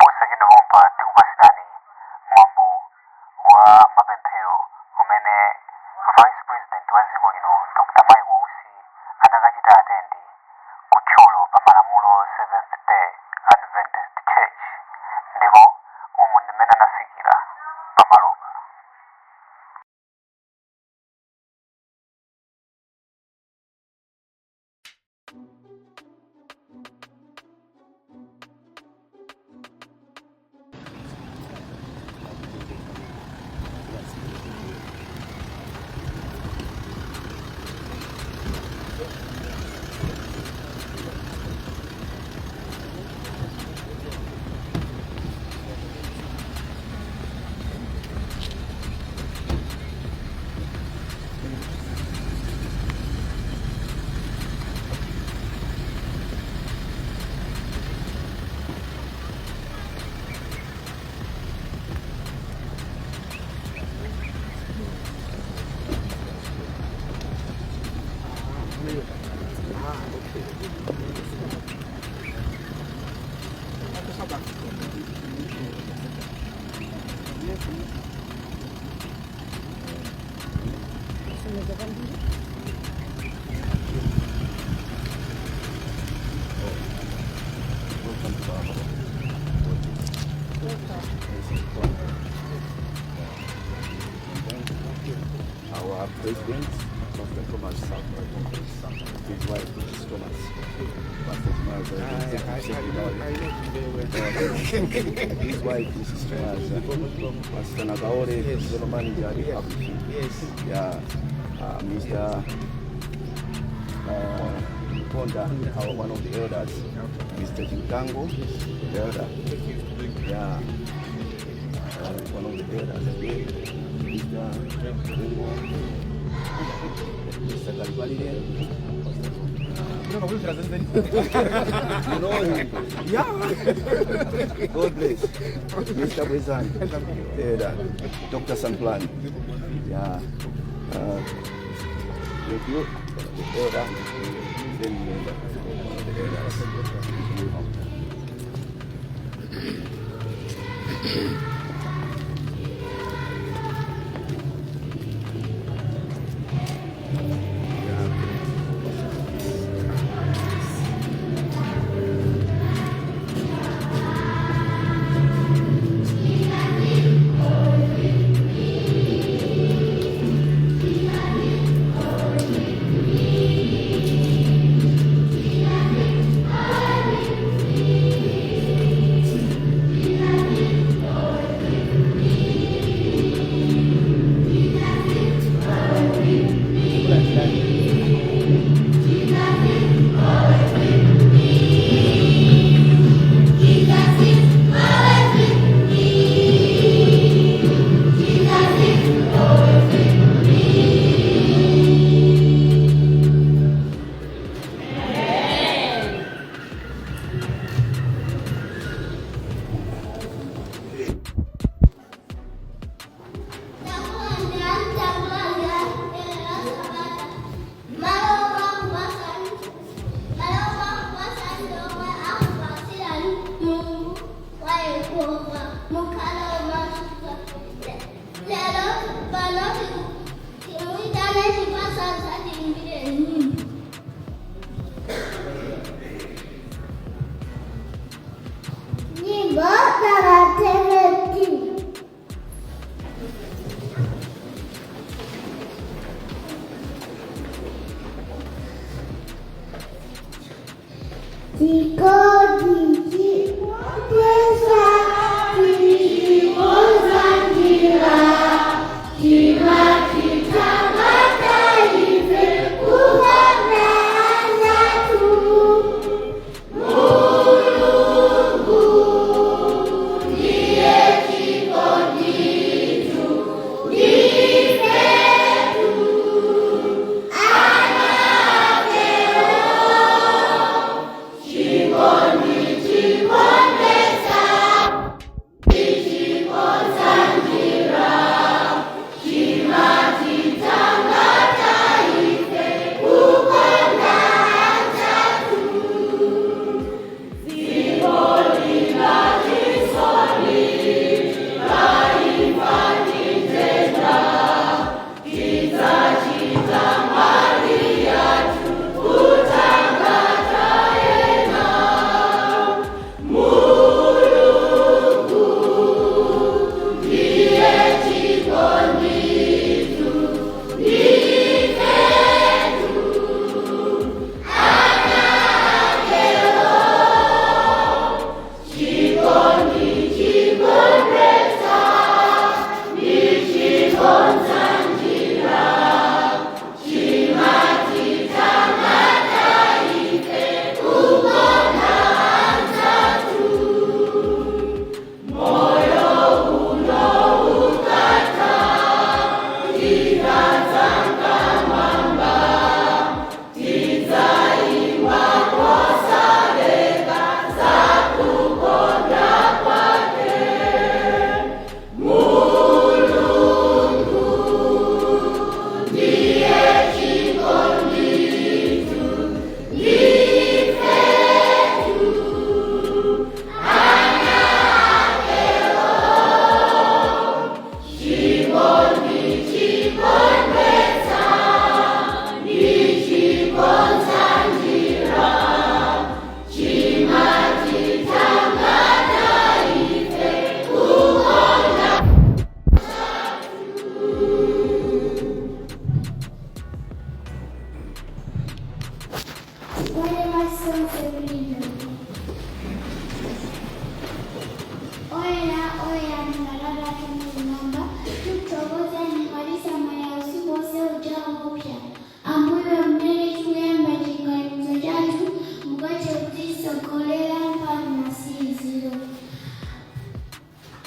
Posachedwa pompa tikupatsirani mwambo wa mapemphero umene Vice President wa dziko lino, Dr Michael Usi, anakachita attend ku Thyolo pa Malamulo Seventh Day Adventist Church, ndipo umu ndimene anafikira pamalopa. Our president, Pastor Thomas, his wife, Mrs. Thomas. Pastor Thomas, his wife, Mrs. Thomas, Pastor Nagaore, General Manager, the publishing. Yeah, Mr. Ponda, our one of the elders, Mr. Jinkango, the elder. Yeah, one of the elders again, Mr. Mungo, Mr. Kalibalile. You know him? Yeah. God bless. Mr. Bwezan, elder, Dr. Samplan. Yeah. With you, the elder, then one of the elders. Lero pano timuitane Chipasa atiimbire nyimbo. Nyimbo za Chikondi chipesa chimatitangata ife kuhonana tu. Mulungu.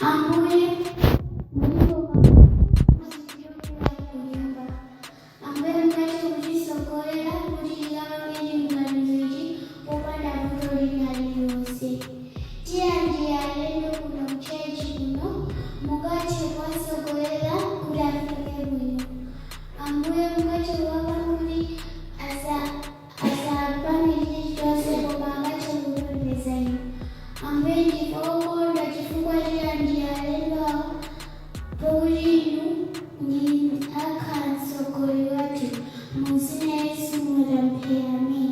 Ambuye mulipo kunyumba. Ambuye mukathe kutisogolera kuti tikapange chilinganizo ichi popanda vuto lina lililonse. Tilandira alendo kuno ku church kuno, mukathe kuwasogolera kuti afike bwino. Ambuye mukathe kuwapanga kuti asapange chilichonse koma akathe kupembedza inu. Ambuye ndife okondwa chifukwa tilandira alendo awo, pakuti inu ndi akhala mtsogoleri wathu. Mu dzina la Yesu mutapemphera, amen.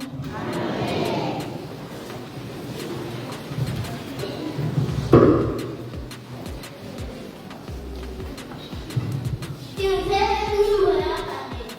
Timvere nyimbo yapadera.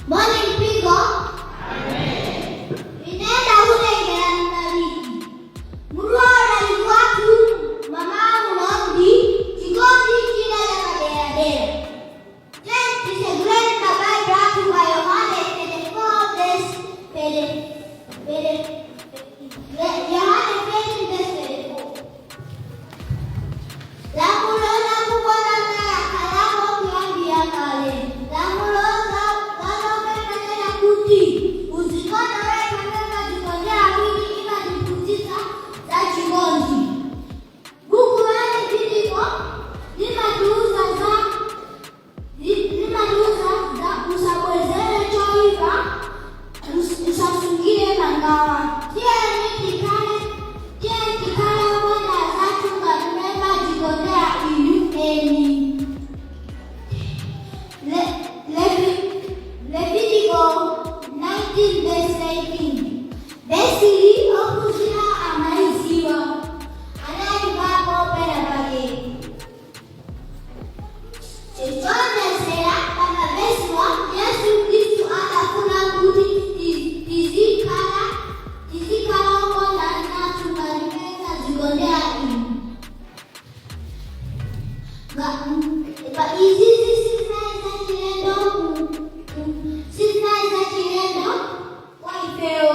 Moni mpingo. Inenda kutengera mlaliki. Mutu wa ulaliki wathu mamawa uno ndi chikondi china chapaderadera. Tiseguleni mabaibulo athu pa Yohane 34 verse 30. Yohane 13 verse 34. Lamulo lakukondana lakhalako kuyambira kale. Lamulo lalopendanena kuti uzikonda wekha monga dzikondera mwini imatiphunzitsa za chikondi. Buku la Levitiko limatiuza za usabwezere choyipa, usasungire mangawa. Tiyeni tikhale okonda anzathu ngati mmene madzikondera inu eni. Levitico 19 verse 18. Vesili ophunzira amaiziwa anayimbapo pena pake. Chichonezera pamavesiwa, Yesu Khristu adafuna kuti tizikhala okonda anzathu ngati mmene tadzikondera inu. Izizi sizinali zachilendo kwa ifeyo.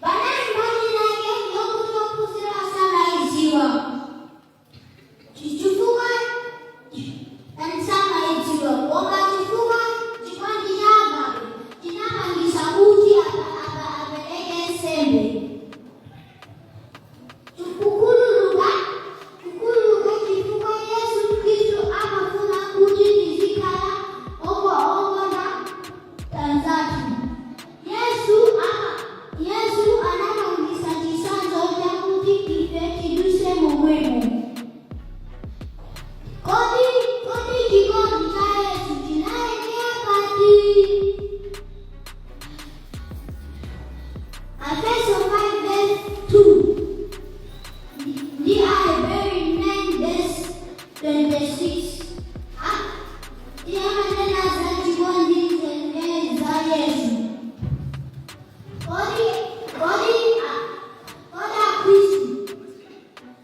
Panali nkhani yake yokuti ophunzira samaidziwa chifukwa samaidziwa, koma chifukwa chikondi cha agape chinapangisa kuti apereke nsembe. Kukhululuka chifukwa Yesu Khristu amafuna kuti tizikhala okonda anzathu. Yesu anapangisa chitsanzo chakuti ife tiduse momwemo. Kodi chikondi cha Yesu chinalekera pati? Efeso 5 verse 2 ndi Aheberi 9 verse 26 iyamanena za chikondi zenizeni za Yesu. Kodi Akhristu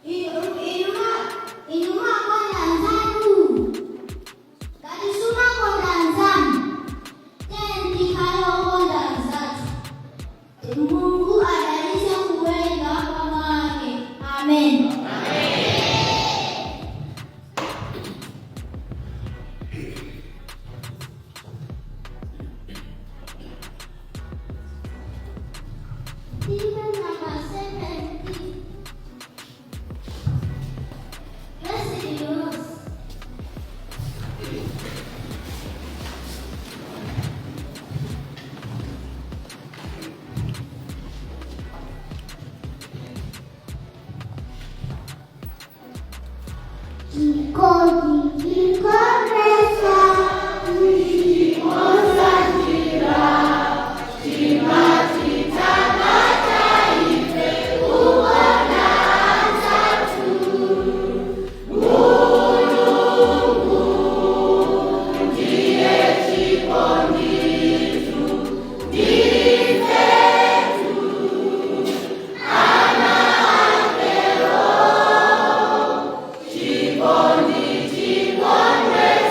inu mumakonda anzanu? Ngati simumakonda anzanu, tiyeni tikhale okonda anzathu. Mulungu adalitse kuwerenga kwa mawu ake. Amen. Stephen number 17. Blessed yours. Chikondi chikomesa. Chikondi, chikondi.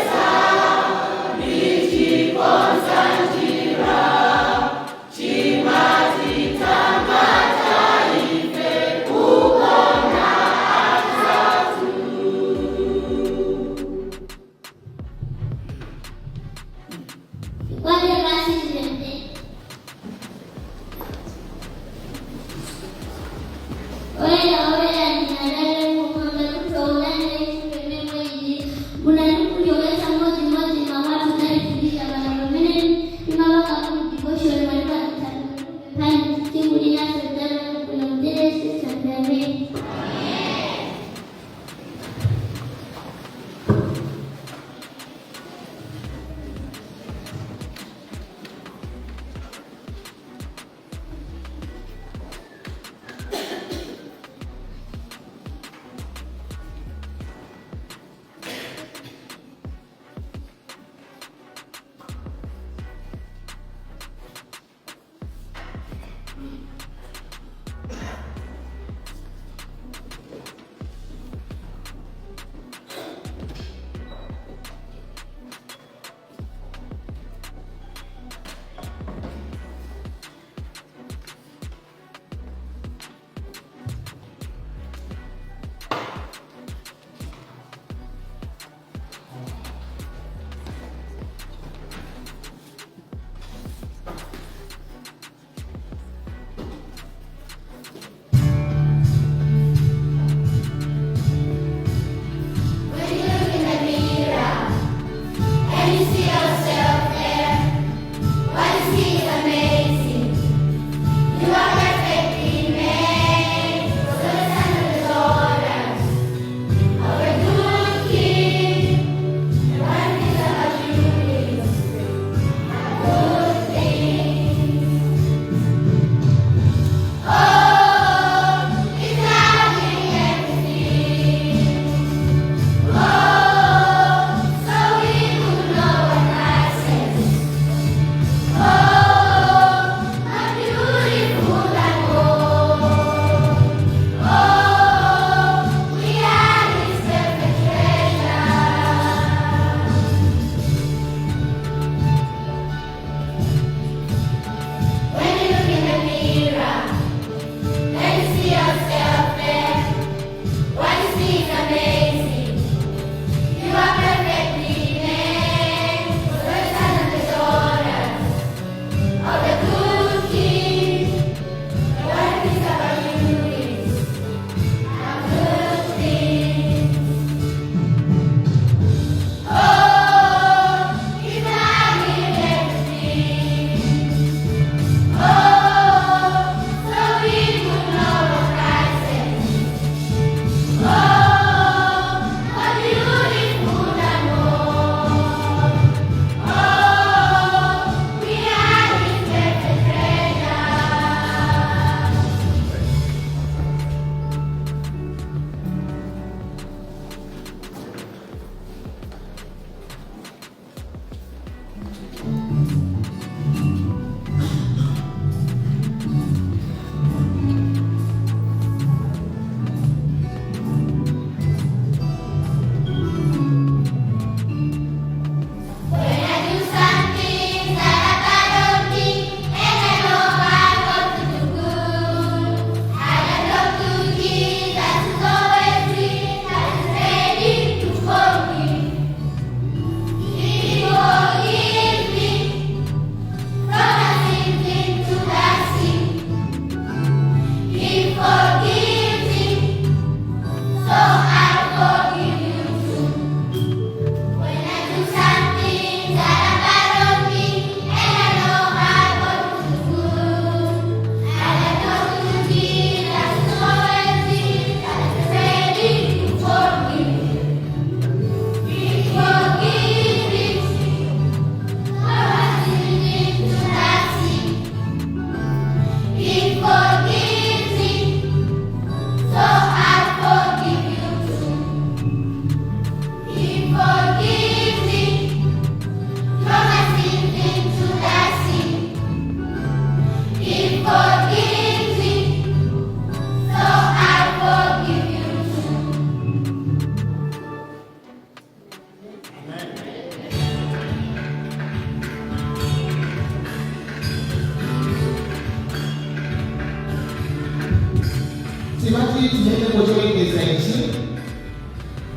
Timati tinene kocholengeza ichi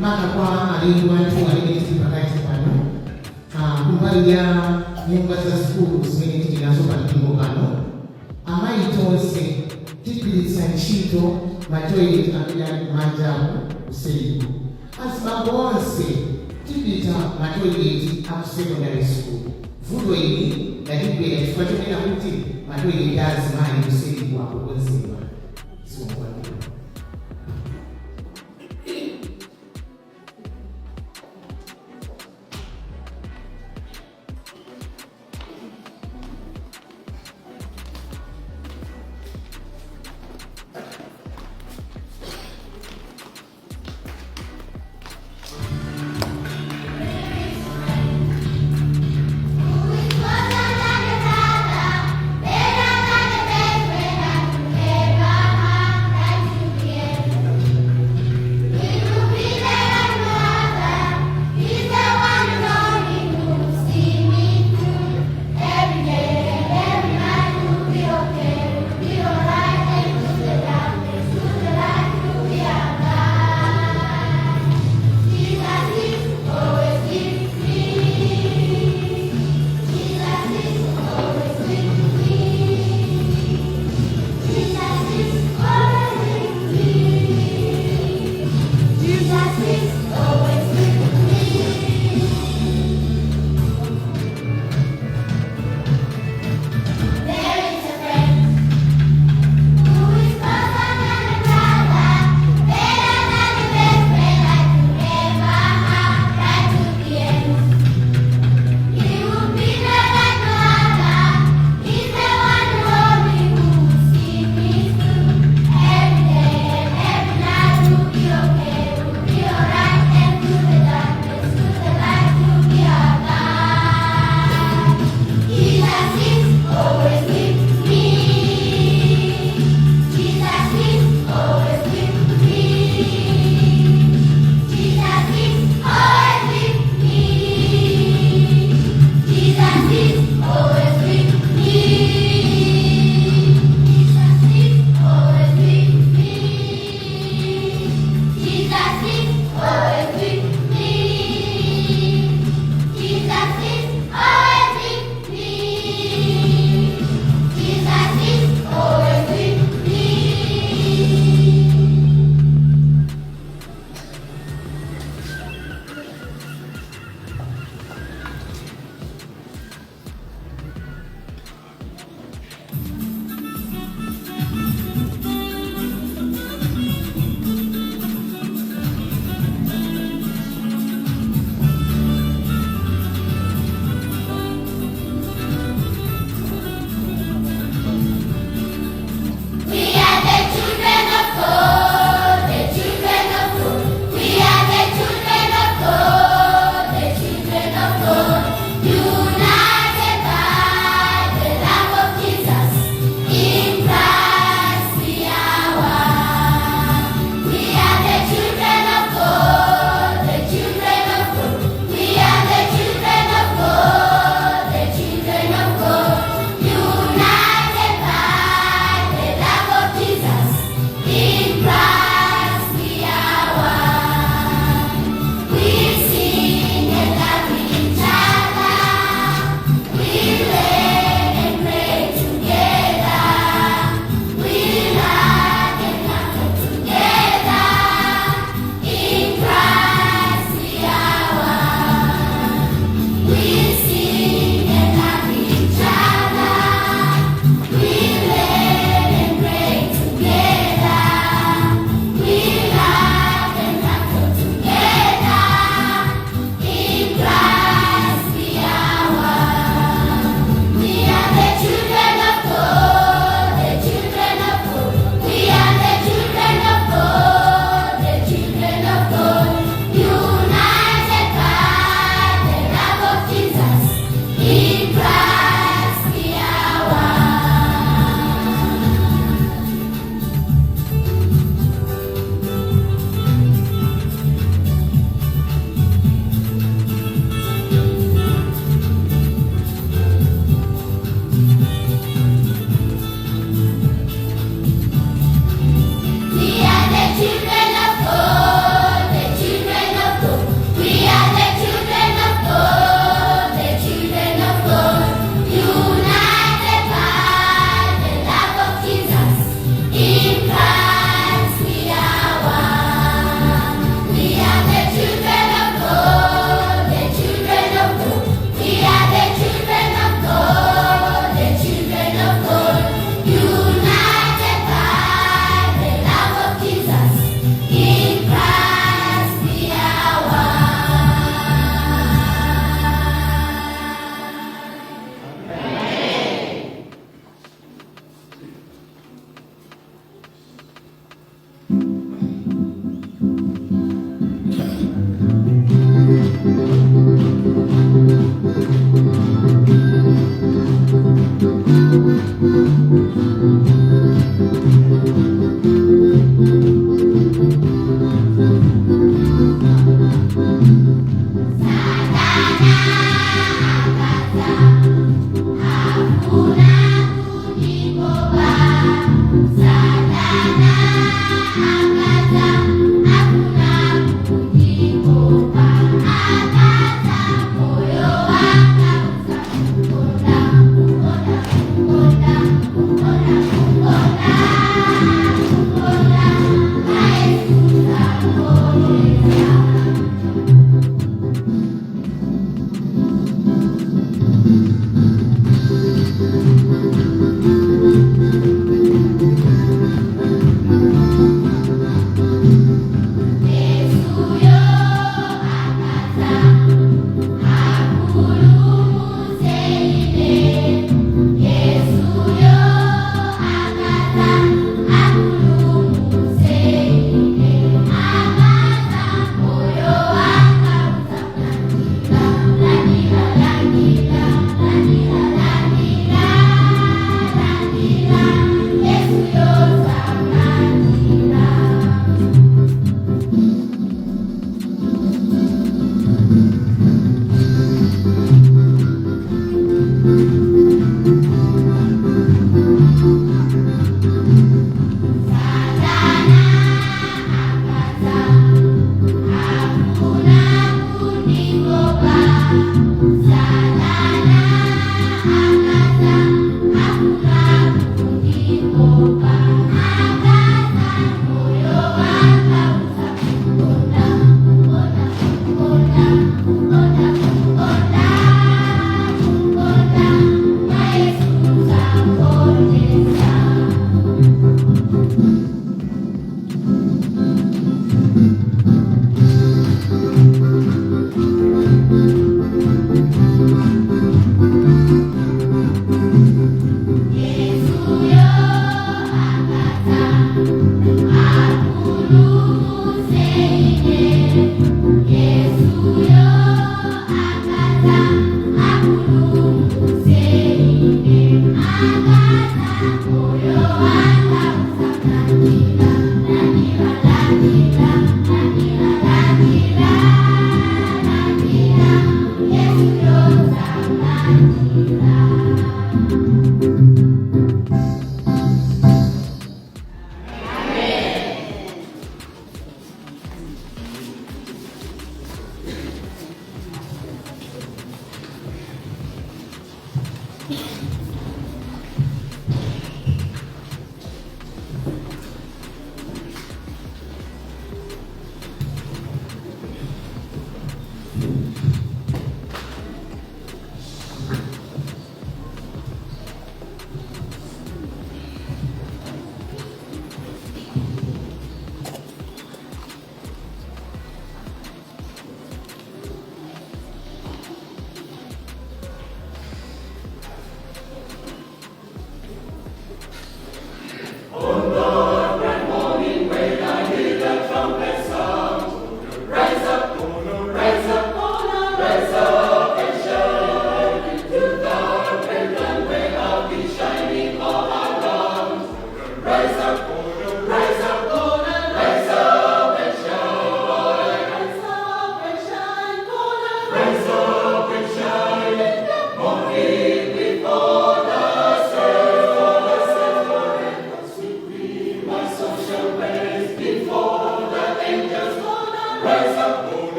maka kwa alendo athu amene tili pakati pano. Kumbali ya nyumba za sukulu zimene tili nazo pa mpingo pano, amayi tonse tigwiritsa ntchito matoilet amene ali kumanjaku kuseriku. Azibambo onse tipita matoilet aku secondary school. Vuto ili latigwera chifukwa chonena kuti matoilet a azimayi kuseriku akukonzedwa. Zikomo kwambiri.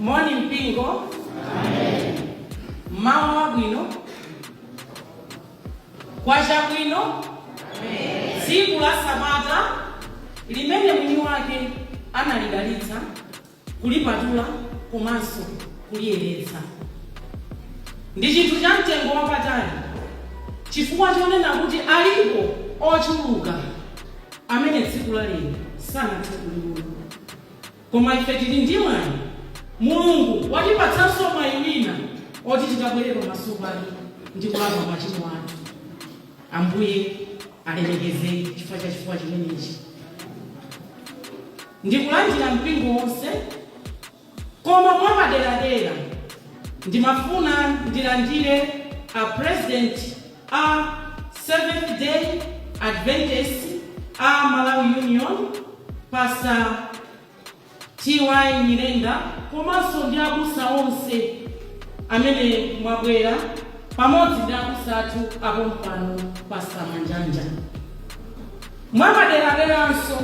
Moni mpingo. Mawa wabwino, kwacha bwino. Tsiku la Sabata limene mwini wake analidalitsa, kulipatula komanso kuliyeretsa, ndi chinthu cha mtengo wapatali, chifukwa chonena kuti alipo ochuluka amene tsiku la lero sanathe kuliona, koma ife tili ndi mwayi. Mulungu watipatsanso mwayi wina oti tikabwere pamaso pake ndi kulapa machimo athu. Ambuye alemekezeke chifukwa cha chifukwa chimenechi. Ndikulandira mpingo wonse, koma mwapaderadera ndimafuna ndilandire a president a Seventh Day Adventist a Malawi Union, Pastor T.Y. Nyirenda, komanso ndi abusa onse amene mwabwera pamodzi ndi abusa athu apompano, Pastor Manjanja. Mwapaderaderanso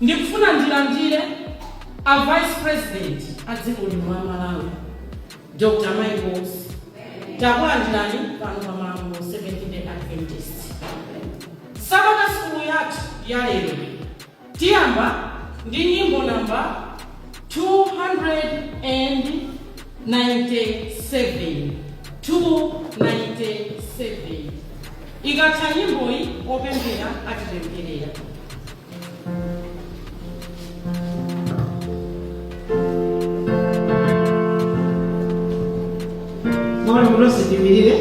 ndikufuna ndilandire a vice president a dziko lino la Malawi, Dr. Michael Usi. Takulandirani pano pa Malamulo Seventh Day Adventist. Sabata sukulu yathu ya lero tiyamba ndi nyimbo namba 297, 297. Ikatha nyimboyi, opemphera atipempherera. Mwana munonse tiyimirire.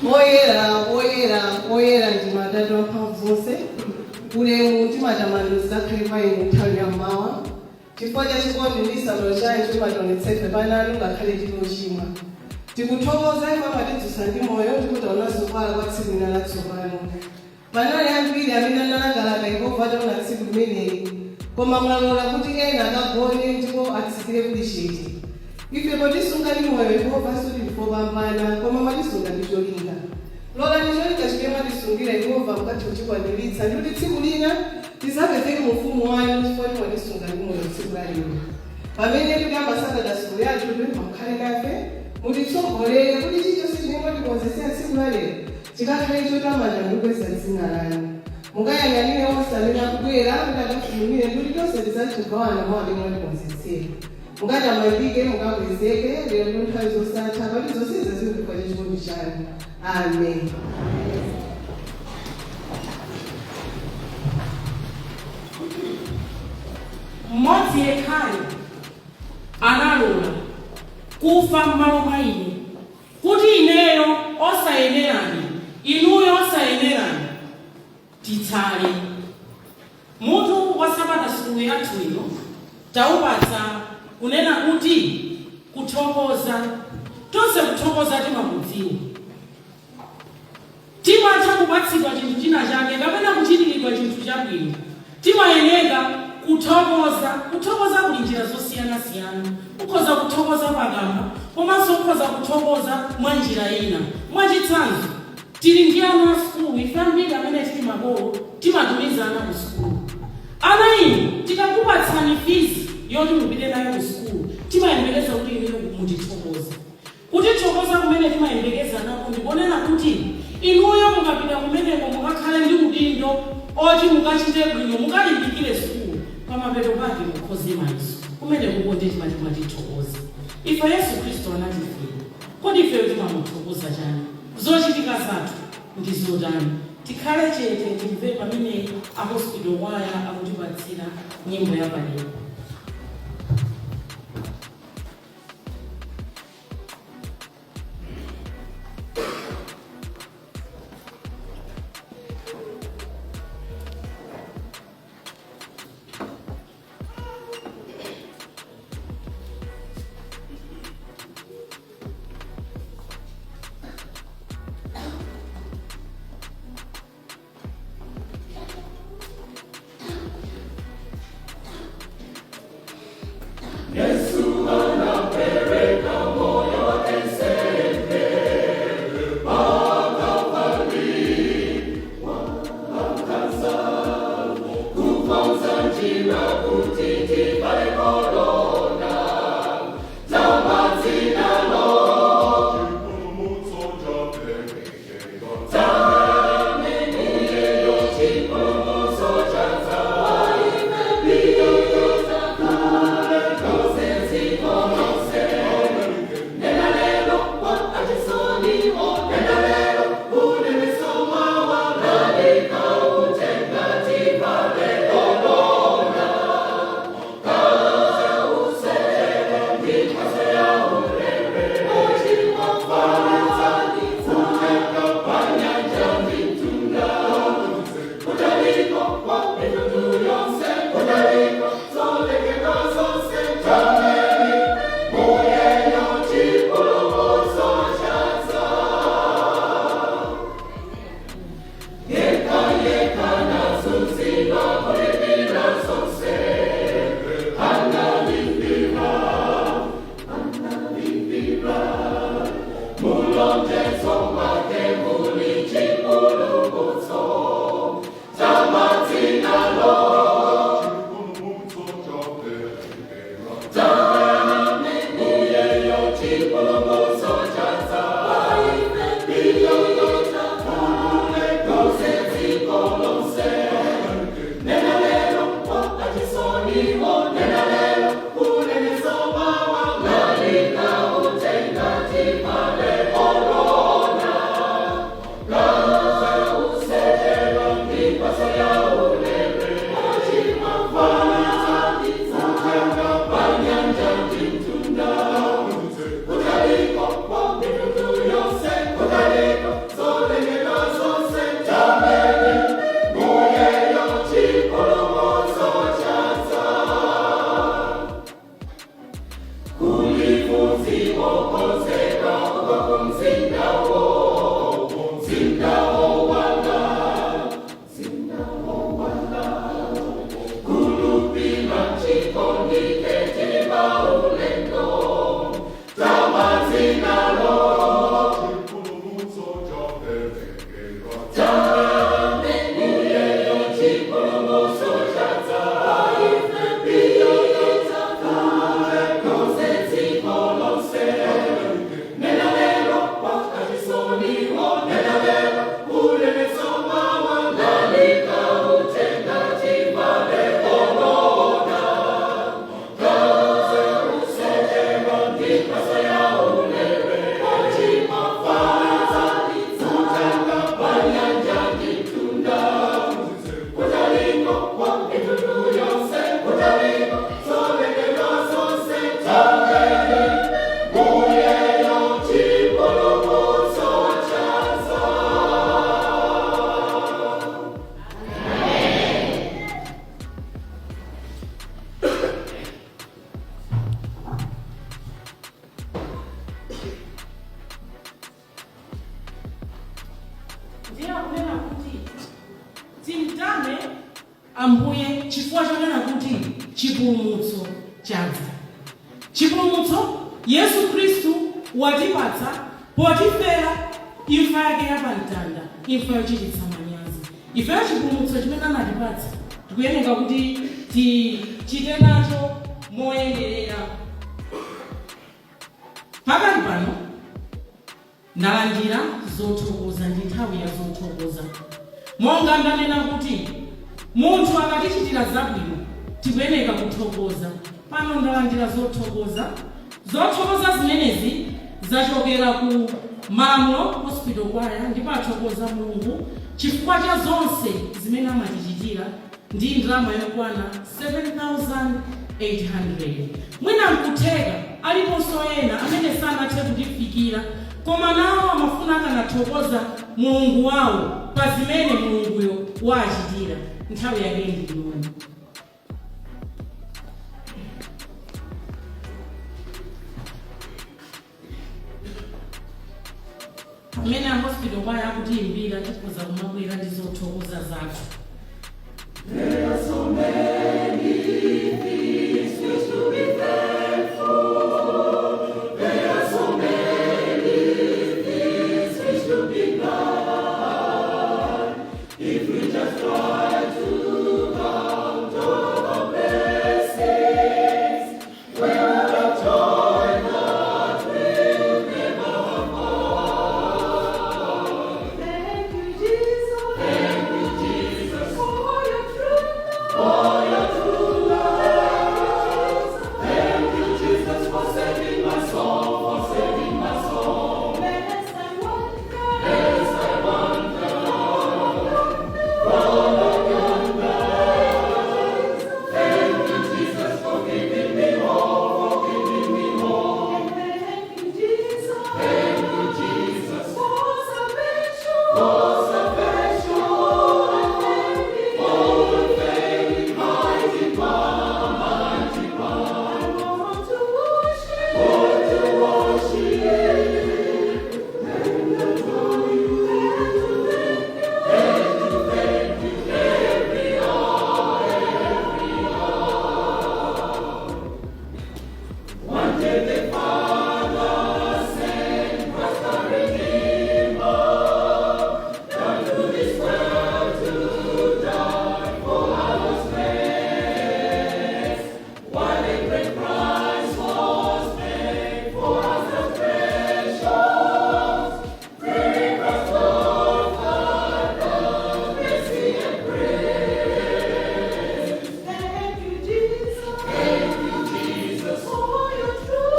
Oyera, oyera, oyera ndinu Atate wamphamvu zonse. Ulemu ndi matamando zikhale kwa inu nthawi yammawa chifukwa cha chikondi ndi chisamaliro chanu chomationetsefe pananu ngakhale tili ochimwa. Tikuthokoza ife mwatidzutsa ndi moyo ndipo taonanso kuwala kwa tsiku lina latsopano. Panali ambiri amene analakalaka Yehova ataona tsiku limeneli, koma mwalola kuti ena akagone ndipo atsikire kuli chete. Ife potisunga ndi moyo Yehova sitili opambana, koma mwatisunga ndi cholinga. Lolani cholinga chimene mwatisungira Yehova mukathe kuchikwaniritsa ndi kuti tsiku lina tidzapezeke mu ufumu wanu, chifukwa mwatisunga ndi moyo tsiku la lero. Pamene tikuyamba sabata sukulu yathu, tipempha mukhale nafe, mutitsogolere kuti chilichonse chimene mwatikonzesera tsiku la lero chikakhale chotamanda ndi kukweza dzina lanu. Mukayang'anire onse amene akubwera kuti akafulumire ndi kuti tonse tidzathe kugawana mawu amene mwatikonzesera. Mukatamandike, mukakwezeke lero ndi nthawi zosatha, pakuti zonsezi zili chifukwa cha chikondi chanu. Amen. Mmodzi yekhayo analola kufa m'malo mwa ine kuti ineyo osayenerani, inuyo osayenerani, titsale. Mutu wa sabata sukulu yathu ino taupatsa kunena kuti kuthokoza. Tonse kuthokoza timakudziwa. Timatha kupatsidwa chinthu china chake kapena kuchitiridwa chinthu chabwino, timayeneka kuthokoza. Kuthokoza kuli njira zosiyanasiyana. Ukhoza kuthokoza pakamwa, komanso ukhoza kuthokoza mwa njira ina. Mwachitsanzo, tili ndi ana a sukulu. Ife ambiri amene tili makolo timatumiza ana ku sukulu. Ana inu, tikakupatsani fees yoti mupite nayo ku sukulu, timayembekeza kuti inuyo mutithokoze. Kutithokoza kumene timayembekeza nako ndikonena kuti inuyo mukapita kumeneko mukakhale ndi udindo oti mukachite bwino, mukalimbikire sukulu, pamapeto pake mukhoze mayeso. Kumene kuko ndi timati mwatithokoza ife. Yesu Khristu anatifera. Kodi ifeyo timamuthokoza chani? Zochitika zathu ndi zotani? Tikhale chete, timve pamene a hospital kwaya akutipatsira nyimbo yapadera. Ambuye chifukwa chonena kuti chipulumutso chadza. Chipulumutso Yesu Khristu watipatsa potifera imfa yake yapamtanda, imfa yochititsa manyazi. Ifeyo chipulumutso chimene anatipatsa tikuyenera kuti tichite nacho moyenderera. Pakali pano ndalandira zothokoza, ndi nthawi ya zothokoza. Monga ndanena kuti munthu akatichitira zabwino tikuyenera kuthokoza, pano ndalandira zothokoza. Zothokoza zimenezi zachokera ku Malamulo Hospital Choir, ndipo athokoza Mulungu chifukwa cha zonse zimene amatichitira ndi ndalama yokwana 7800. Mwina nkutheka aliponso ena amene sanathe kutifikira, koma nawo amafuna akanathokoza Mulungu wawo pa zimene Mulunguyo wachitira. Nthawi yake ndi inoyi. Pamene a Hospital Choir akutiyimbira, tikhoza kumabwera ndi zothokoza zathu. There are so many things which to be thankful. There are so many things which to be glad. If we just try to count all the blessings, we will have joy that we'll never have. Thank you, Jesus. Thank you, Jesus, for your true love. For your true love. Thank you, Jesus, for saving my soul, for saving my soul. Lest I wander, Lest I wander from yonder. Thank you, Jesus, for keeping me whole, for keeping me whole. And thank you, Jesus, Thank you, Jesus, for salvation. For salvation. Oh, mighty power, mighty power. I want to worship. Want to worship and adore you, and to thank you every hour, every hour. One day the Father sent Christ the Redeemer down to this world to die for our place. While a great price was paid for us the precious, free Christ Lord, the mercy and grace. Thank you, Jesus, Thank you, Jesus, for your true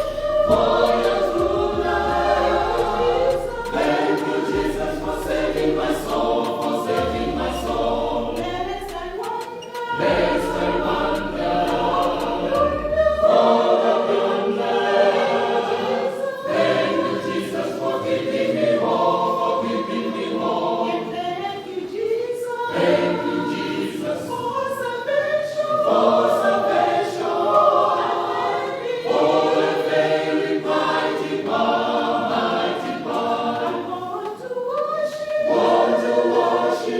love. For your true love. Thank you, Jesus, for saving my soul, for saving my soul. Lest I wander, Lest I wander from yonder. Thank you, Jesus, for keeping me whole, for keeping me whole. And thank you, Jesus, Thank you, Jesus, for salvation. For salvation. For the very mighty power, mighty power. I want to worship. Want to worship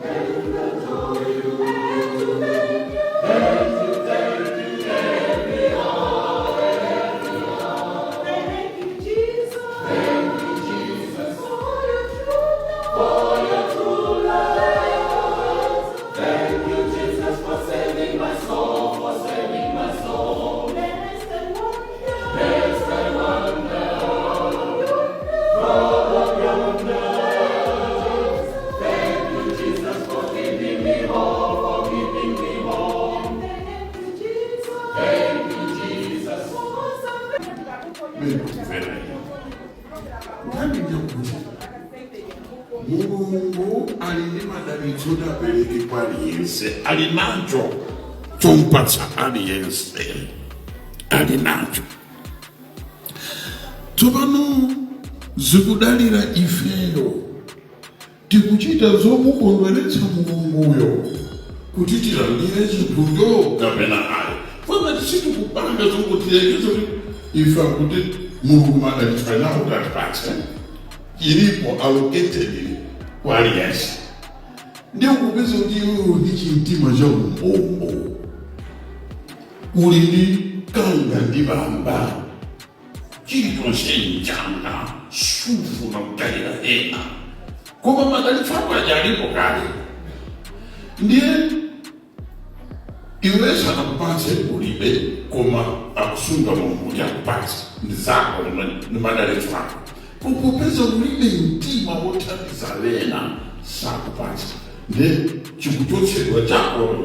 and adore you, And to thank you. And to thank you every hour, every hour. Thank you, Jesus, Thank you, Jesus, for your true love. For your true love. Thank you, Jesus, for saving my soul, for saving my soul. Lest I wander, Lest I wander from yonder. Thank you, Jesus, for keeping me whole, for keeping me whole. And thank you, Jesus, Thank you, Jesus. for salvation. Mene nkhani njakuti Mulungu ali ndi madalitso kuti apereke kwa aliyense. Ali nacho chompatsa aliyense, ali nacho. Tsopano zikudalira ifeyo, tikuchita zomukondweretsa Mulunguyo kuti tilandire chinthucho kapena ayi. Fana tisikupanga zokutilekeza kuti ife kuti Mulungu madalitso nawo kuti atipatse, ilipo allocated kwa aliyense. Ndiye kupeza kuti iwe uli ndi chimtima cha umbombo, uli ndi kanga ndi bamba, chilichonse nchanga, sufuna kutayira ena, koma madalitso ako aja alipo kale. Ndiye iwe sanakupatse, ulibe, koma akusunga Mulungu kuti akupatse, ndi zako, ndi madalitso ako. Popeza ulibe mtima wothandiza ena, sakupatsa. Ndiye chikuchotsedwa chako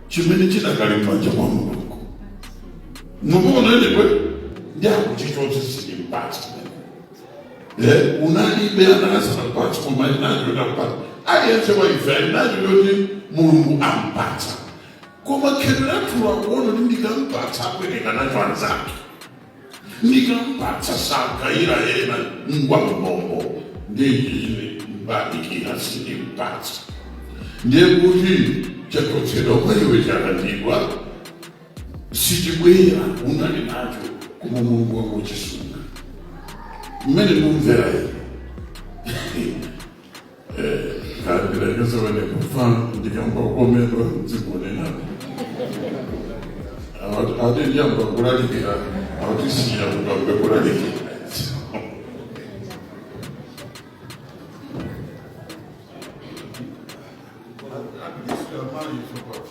chimene chidakali m'manja mwa Mulungu. Mukuona enekwe ndi akuchichotse, silimpatsa. Unalibe, anakasanakupatsa, koma alinacho nakupatsa. Aliyense wa ife alinacho yoti Mulungu ampatsa, koma kheto lathu lakuona kuti ndikampatsa akwereka nacho anzake, ndikampatsa sagayira ena, ngwa mbombo, ndiye mbadikira sindimpatsa. Ndiye kuti chachotsedwa kwa iwe, chalandidwa, sichibwera. Unali nacho, koma Mulungu wangochisunga. Mmene ndumvera ine kandilekeze wene kufa, ndikamba kukomedwa mdzikonenako ati ndiyamba kulalikira, atisiya kukambe kulalikira. At least you are married so far.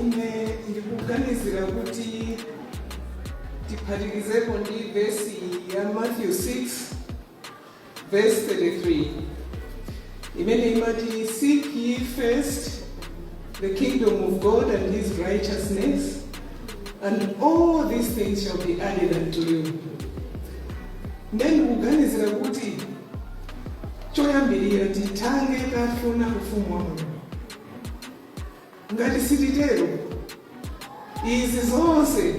Ine ndikuganizira kuti tiphatikizepo ndi vesi ya Matthew 6 verse 33 imene imati, "Seek ye first the kingdom of God and his righteousness, and all these things shall be added unto you." Then ndikuganizira kuti choyambirira titange tafuna ufumu wa Mulungu. Ngati sititero, izi zonse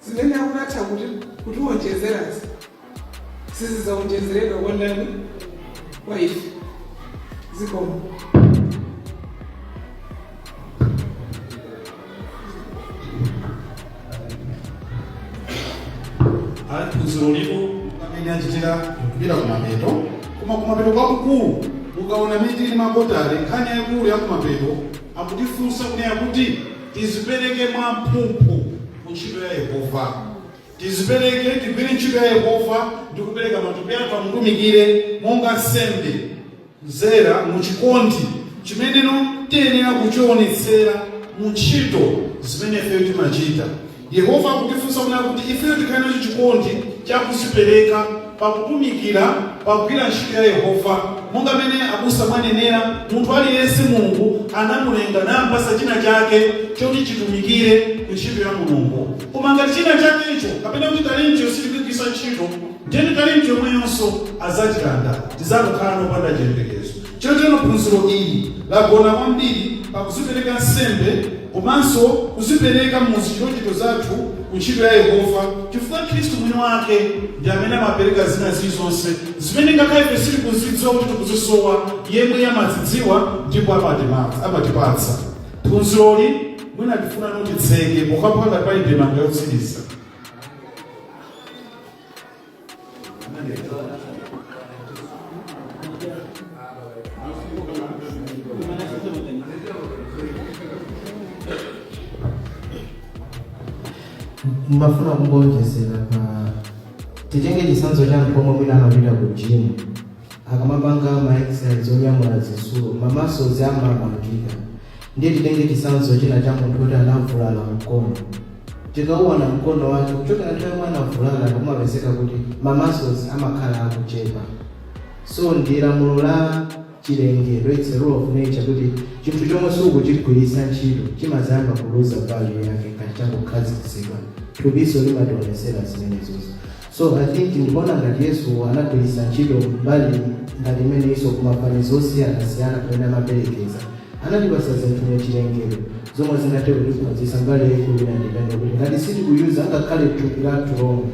zimene akutatha kuti kutiwonjezerazi sizidzawonjezeredwa kwa ndani? Kwa ife. Zikomo. Phunziro lipo amene achitira kupita kumapeto, koma kumapeto kwakukulu mukaona miti ili makotale, nkhani yayikulu ya kumapeto akutifunsa kunena kuti tizipereke mwamphumphu ku ntchito ya Yehova, tizipereke, tigwire ntchito ya Yehova ndi kupereka matupi athu amutumikire monga nsembe mzera mu chikondi chimeneno tiyenera kuchionetsera mu ntchito zimene ifeyo timachita. Yehova akutifunsa kunena kuti ifeyo tikhale nacho chikondi chakuzipereka pakutumikira, pakugwira ntchito ya Yehova. Monga mene abusa mwanenera, munthu aliyense Mulungu anamulenga nampasa china chake choti chitumikire ku ntchito ya Mulungu. Koma ngati china chakecho kapena kuti talentiyo sitikugwiritsa ntchito, ndiyeni talenti yomweyonso azatilanda, tizakukhala nopanda chiyembekezo. Chotero phunziro ili lagona kwambiri pakuzipereka nsembe komanso kuzipereka mu zichitochito zathu ku ntchito ya Yehova, chifukwa Khristu mwini wake ndi amene amapereka zina zilizonse zimene ngakhale ife sitikuzidziwa kuti tikuzisowa, yemwe amazidziwa ndipo amatipatsa. Phunziroli mwina tifuna notitseke pokhapokha ngati pali ndemanga yotsiriza. Ndimafuna kungonjezera pa, titenge chitsanzo cha anthu omwe mwina amapita ku gym, akamapanga ma exercise onyamula zitsulo, ma muscles amamangika. Ndiye titenge chitsanzo china cha munthu kuti anavulala mkono. Tikauona mkono wake kuchokera nthawi yomwe anavulala, kumapezeka kuti ma muscles amakhala akuchepa. So ndi lamulo la chilengedwe, it's a rule of nature, kuti chinthu chomwe sukuchigwiritsa ntchito chimazayamba kuluza value yake ngati changokhazikitsidwa. Thupiso limationesera zimenezozo. So I think ndikuona ngati Yesu anagwiritsa ntchito mbali ngati imeneyinso kumafanizo osiyanasiyana pamene amaperekeza. Anatipasa zinthu mu chilengedwe zomwe zingathe kutiphunzitsa mbali yayikulu ina, ndipende kuti ngati sitikuyuza ngakhale thupi lathu lomwe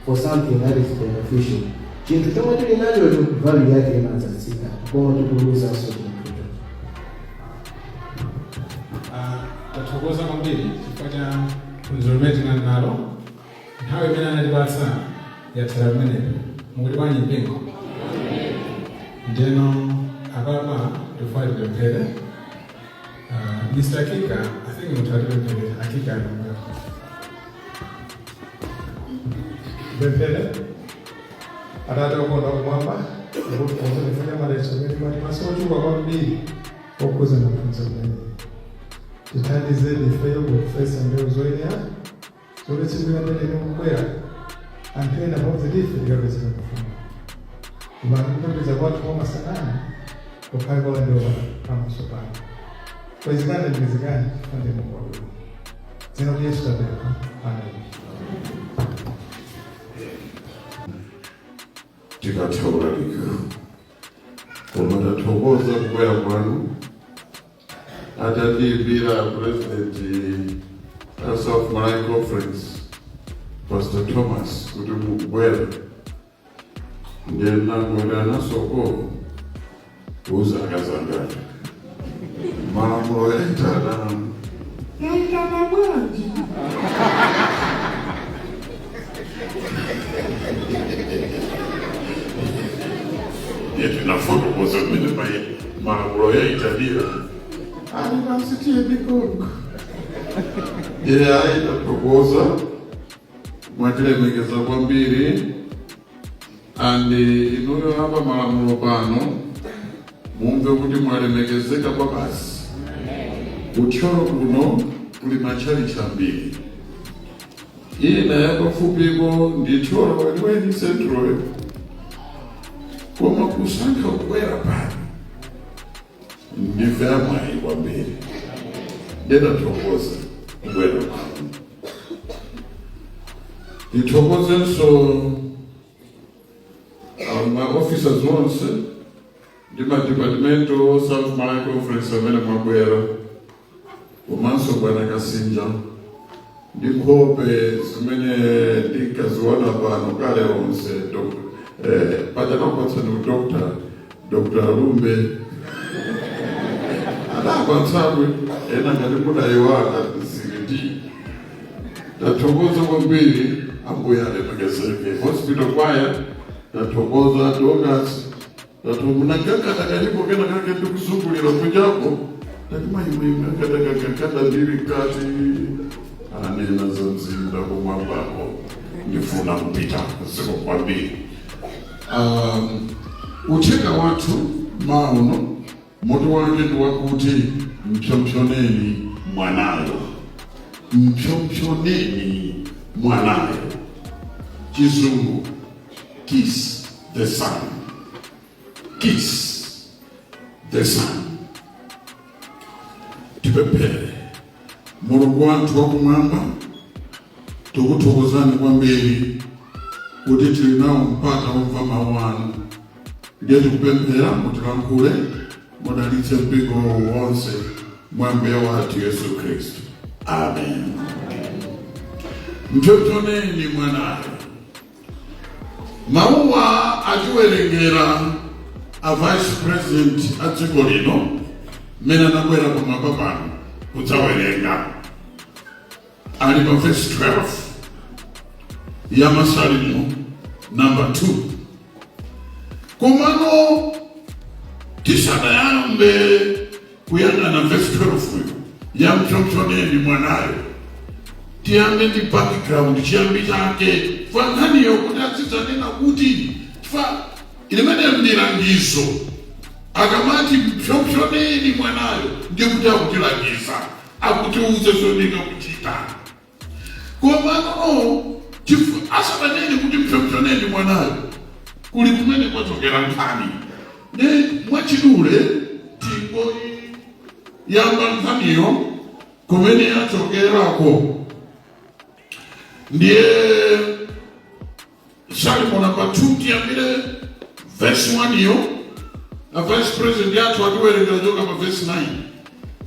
for something that is beneficial, chinthu chomwe tili nachocho value yake imadzatsika pomwe tikuluzanso chinthucho. Tathokoza kwambiri chifukwa cha phunziro limene tinali nalo. Nthawi imene anatipatsa yathera kumenepo. Mukuti bwanji, mpingo? Ndeno apapa ndifuna tipemphere. Mr. Akika, I think munthu atipemphere. Akika anamwera. Tipemphere. Atate okonda kumwamba, ndikuthokoza chifukwa cha madalitso amene mwatipatsa ochuluka kwambiri okhuza maphunziro amenewa. Tithandizeni ifeyo kufesa mbewu zoyenera zoti tsiku limene mukubwera anthu ena pamodzi ndife tikapezeka kufumu. Koma kupembedza kwathu kwa masana kukhale kolandiwa pamaso panu. Kwezekani, lemekezekani, chifukwa ndi Mulungu wabwino. Dzina la Yesu tapempha, amen. Tikatha ulaliki, koma tathokoza kubwera kwanu. Atandiyimbira president a South Malawi Conference, Pastor Thomas, kuti mukubwera, ndiye ndinangoti anasoko kuuza akazangacho malamulo yaitana yaitana bwanji. Ndiye tinafotokoza mmene malamulo yaitanira ali pasitiyenikonko. Ndiye ayi, tathokoza, mwatilemekeza kwambiri. And inuyo apa malamulo pano mumve kuti mwalemekezeka kwa basi. Kuthyolo kuno kuli matchalichi ambiri, ina yapafupiko ndi Thyolo weniweni central, koma kusankha kubwera pano ndife amwayi kwambiri. Nditathokoza kubwera pano. Ndithokozenso ma officers onse ndi ma departmental South Malawi Conference amene mwabwera, komanso bwana Kasinja ndi nkhope zimene ndinkaziona pano kale onse. Pachanakupatsani Dr. Dr. Lumbe adapatsakwe ena ngati mudayiwala zili. Tathokoza kwambiri, Ambuye alemekezeke. Hospital choir, tathokoza. Dorcas, munagagada kalipo kena kake ndikuzungulira kunjako, tati maimwe gagada ndili mkati anena za mzinda kumwambako ndifuna kupita ziko kwambiri. Uthenga wathu mauno mutu wake ndi wakuti mpsompsoneni mwanayo, mpsompsoneni mwanayo, Chizungu "Kiss the Son", "Kiss the Son". Tipemphere. Mulungu wathu wakumwamba, tikuthokozani kwambiri kuti tili nawo mpata womva mawu anu. Ndiye tikupemphera mutilankhule, mudalitse mpingo wonse mwa Mbuye wathu Yesu Khristu, amen. Mpsompsoneni mwanayo. Mawuwa atiwerengera a vice president a dziko lino mmene anabwera pamwamba pano kudzawerenga, ali pa verse 12 ya Masalimo number 2. Komano tisanayambe kuyang'ana verse 12 ya mpsompsoneni mwanayo, tiyambe ndi background, chiyambi chake fa nkhaniyo, kuti azidzanena kuti fa ilimeneyo ndi langizo. Akamati mpsompsoneni mwanayo, ndiye kuti akutilangiza, akutiuze zoyenera kuchita. Komano asananene kuti mpsompsoneni mwanayo, kuli kumene kwachokera nkhani. Ne mwachidule tingoyamba nkhaniyo kumene yachokerako. Ndiye Salimo namba 2, tiyambire verse 1 iyo. A vice president yathu atiwerengera choka pa verse 9,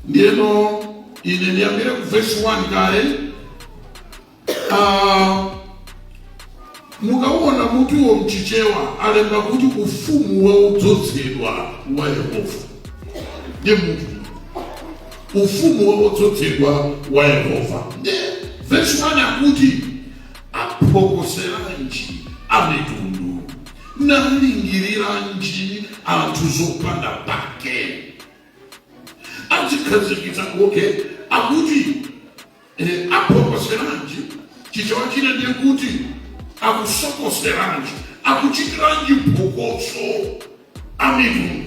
ndiyeno ine ndiyambire ku verse 1 kaye. Mukauona mutuwo mchichewa alemba kuti ufumu wa wodzozedwa wa Yehova. Ndiye mutu ufumu wa wodzozedwa wa Yehova. Ndiye verse 1 akuti Akuphokoseranji amitundu, nalingiriranji anthu zopanda pake? Azikhazikitsa, okay, akuti aphokoseranji, Chichewa china ndiye kuti akusokoseranji, akuchitiranji phokoso amitundu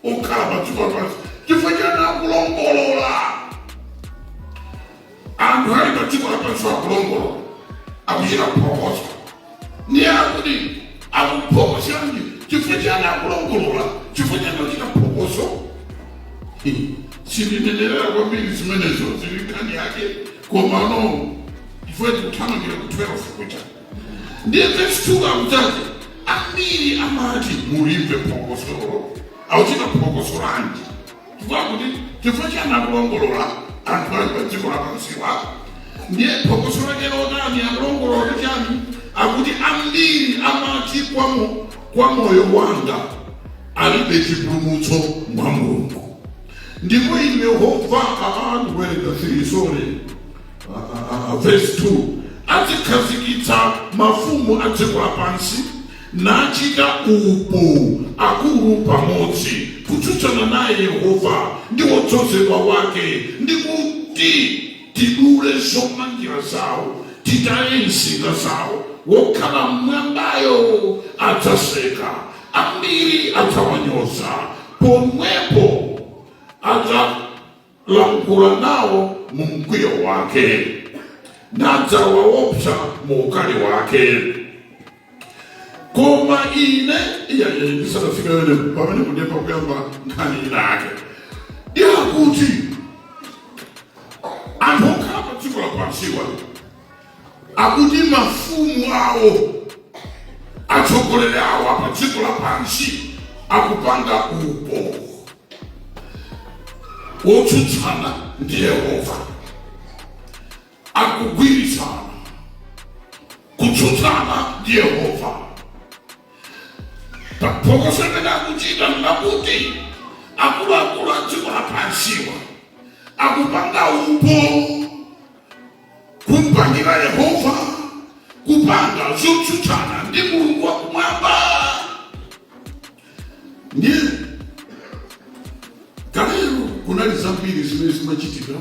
okhala padziko lapansi? Chifukwa chani akulongolola? Anthu ali padziko lapansi akulongolola, akuchita phokoso. Ndiye akuti akuphokoseranji? Chifukwa chani akulongolola? Chifukwa chani akuchita phokoso? Sindinenerera kwambiri zimenezo, zili nkhani yake, koma no, chifukwa tikuthamangira ku 12 kucha. Ndiye verse 2 akutati ambiri amati, mulimve phokosolo, akuchita phokoso lanji? Chifukwa kuti chifukwa chani akulongolola anthu ali pa dziko lapansiwa? Ndiye phokoso lake lotani? Akulongolola kuti chani? Akuti ambiri amati kwa moyo wanga, alibe chipulumutso mwa Mulungu. Ndipo inu Yehova, ndikuwerenga 3, sorry, verse 2: azikhazikitsa mafumu a dziko lapansi, nachita upo akulu pamodzi kutsutsana naye Yehova ndi wodzozedwa wake, ndi kuti tidule zomangira zawo, titaye nsinga zawo. Wokhala mmwambayo adzaseka, ambiri adzawanyoza, pomwepo adzalankhula nawo mu mkwiyo wake, nadzawaopsa mu ukali wake. Koma ine, iya, ndisadafika yone pamene kundepa kuyamba nkhani ina yake, yakuti anthu okhala pa dziko lapansiwa akuti mafumu awo, atsogoleri awo pa dziko lapansi akupanga upo wotsutsana ndi Yehova, akugwirizana kutsutsana ndi Yehova. Phokoso limene akuchita ngakuti akuluakulu a dziko lapansiwa akupanga upo kumpangira Yehova, kupanga zotsutsana ndi Mulungu wakumwamba. Ndiye kalero kunali zambiri zimene zimachitika.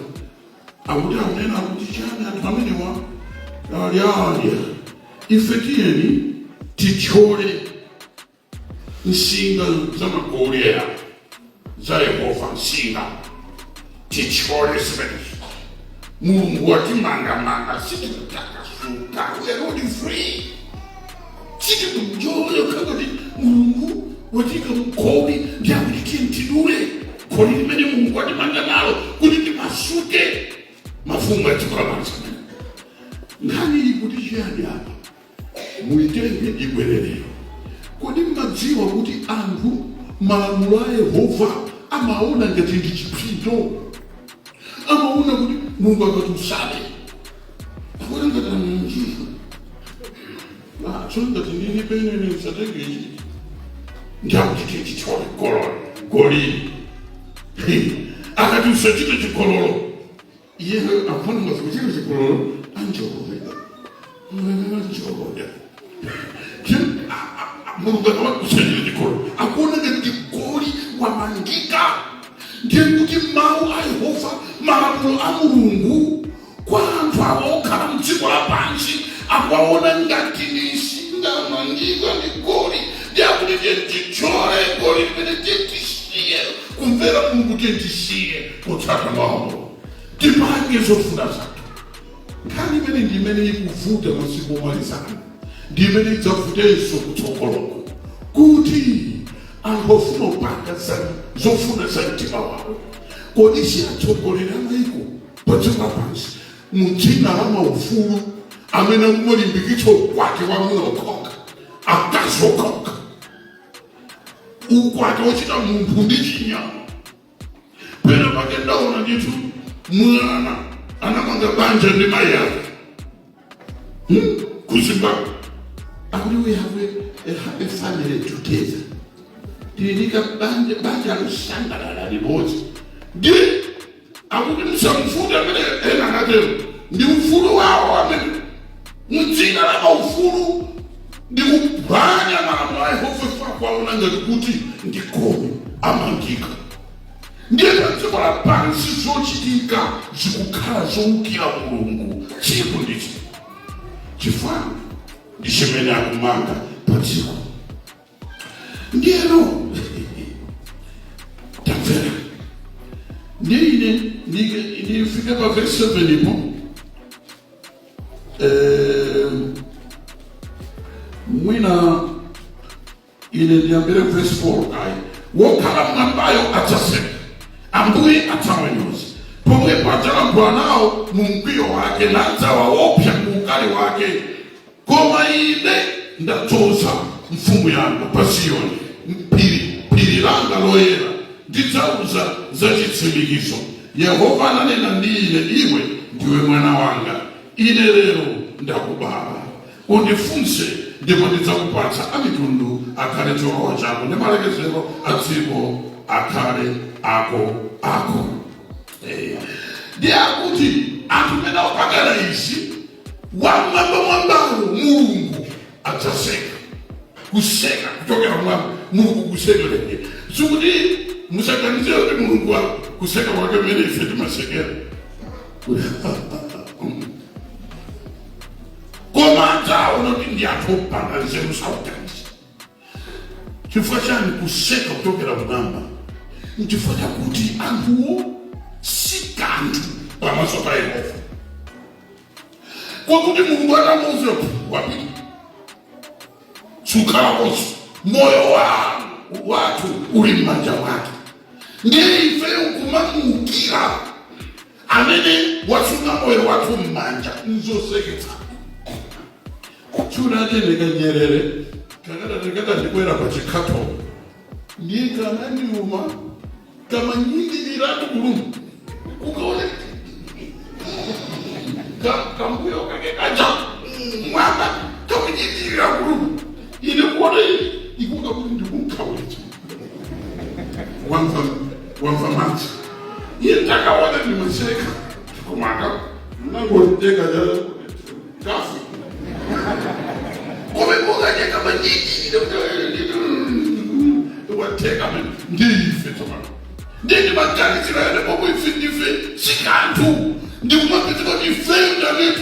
Akuti akunena akuti chani anthu amenewa? Ali alya, ife tiyeni tithyole nsinga za magoli za Yehova, nsinga tithyole zimenezo. Mulungu watimangamanga, sitikutakasuka, we are not free, sitikunjoya kuti Mulungu watika mkholi. Ndi akuti tiyeni tidule kholi limene Mulungu watimanga nalo kuti timasuke. Mafumu a dziko lapansi amene, nkhani iyi kuti chiyani apa? Muitenge ibwererero. Kodi mmadziwa kuti anthu malamulo a Yehova amaona ngati ndi chipsinjo? Amaona kuti Mulungu akati usabe, akuona ngati ananjira so ngati ndili penene usatenge ichi. Ndiakuti tichithole gololo golini. Akati usachite chigololo, iye akufana ngati kuchita chigololo, anjoya anjoya. Mulungu akati usachite chigololo, akuona ngati goli wamangika. Ndiye kuti mawu a Yehova, malamulo a Mulungu, kwa anthu awa okhala mdziko lapansi akuwaona ngati ndi nsinga, amangika ndi goli. Ndiye akuti tiye tithyole goli limene, tiye tisiye kumvera Mulungu, tiye tisiye kutsata mawu, tipange zofuna zathu. Nkhani imene ndi imene ikuvuta masiku omalizana, ndi imene idzavutenso kutsogoloko, kuti anthu ofuna kupanga zofuna za mtima wawo. Kodi si atsogoleri a maiko pa dziko lapansi, mu dzina la maufulu, amene akumalimbikitsa ukwati wamuna okhaokha, akazi okhaokha, ukwati wochita munthu ndi chinyama? Pena pake ndaona ndithu mwana anamanga banja ndi mayi ake, Ku Zimbabwe. Akuti we have a happy family together, tilika banja, banja losangalala limodzi. Ndi akuti msamufute amene, ena anatero, ndi ufulu wawo amene. Mdzina la maufulu ndikuphwanya malamulo a Yehova, kwaona ngati kuti ndikome amangika. Ndiye pa dziko lapansi zochitika zikukhala zowukira Mulungu tsiku ndi tsiku, chifukwa ndi chimene akumanga pa dziko. Ndiyeno tamvera, ndiye ine ndifike pa verse 7 ipo. Mwina ine ndiyambire verse 4 kayi. Wokhala mwambayo adzaseka, Ambuye adzawanyoza, pomwepo adzalankhula nawo mu mkwiyo wake, nadzawaopsa mu ukali wake. Koma ine ndadzoza mfumu yanga pa Ziyoni, phiri langa loyera. Ndidzauza za chitsimikizo: Yehova ananena ndi ine, iwe ndiwe mwana wanga, ine lero ndakubala. Undifunse, ndipo ndidzakupatsa amitundu akhale cholowa chako, ndi malekezero a dziko akhale ako ako. Ndiye akuti anthu mene akupangana izi, wamwambamwambayo Mulungu adzaseka, kuseka kuchokera mwamba. Mulungu kuseka leke sikuti musaganizire kuti Mulungu kuseka kwake mmene ife timasekera, koma adzaona kuti ndi anthu opanda nzeru, sautanzi. Chifukwa chani kuseka kuchokera kumwamba? Nchifukwa chakuti anthuwo si kanthu pamaso pa Yehova, kwakuti Mulungu atamuuza, wapita, sukhalakonso. Moyo wathu uli m'manja mwake. Ndiye ifeyo kumamuukira amene wasunga moyo wathu m'manja, nzoseketsa. Chunatendeka nyerere kakata ndikwera pa chikhato, ndiye kanandiuma, kamanyindiriratu kuluma kukaone kambuyo kake kaja mwamba, kamunyindirira kuluma. Ine kuona ikunga kuti ndikunkhawulitsa, wamva wamva madzi. Iye ndakaona ndimaseka, kumaka nangoteka kafu kome mukacheka manyindirira wateka. Ndife tsopano, ndiye ndimaganizira yane pomwe ife ndife sikanthu, ndikumapita kuti ifeyo ndamene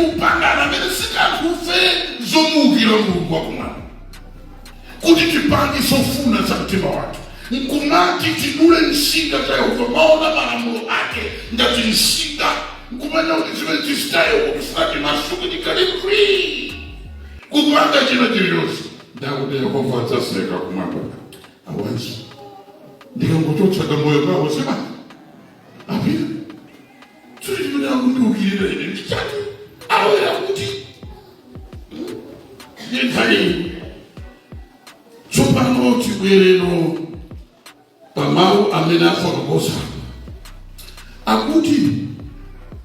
amene sikanthu fe, zomuukira Mulungu wakumwamba kuti tipange zofuna za mtima wathu, nkumati tidule nsinga za Yehova, maona malamulo ake ngati nsinga, nkumanya kuti zimene tisitaye kusati masuku, tikhale free kupanga china chilichonse. Ndakuti Yehova adzaseka kumwamba, awanso ndikangochotsa kamoyo kawo sema apita. Tsono chimene akundiukirira ine ndichati awera kuti yenkhani. Tsopano tibwereno pamawu amene afotokoza, akuti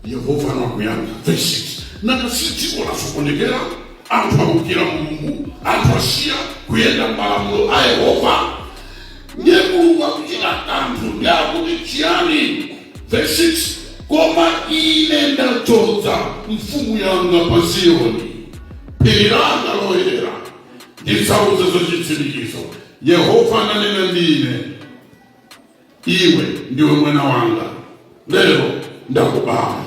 Yehova anakuyankha, verse 6: nanga si dziko lasokonekera, anthu akukira Mulungu, anthu asiya kuyenda m'malamulo a Yehova, ndiye Mulungu akuchita kanthu. Ndi akuti chiyani? Verse 6: koma ine ndadzoza mfumu yanga pa Ziyoni, phiri langa loyera. Ndidzauza za chitsimikizo: Yehova ananena ndi ine, iwe ndiwe mwana wanga, lero ndakubala.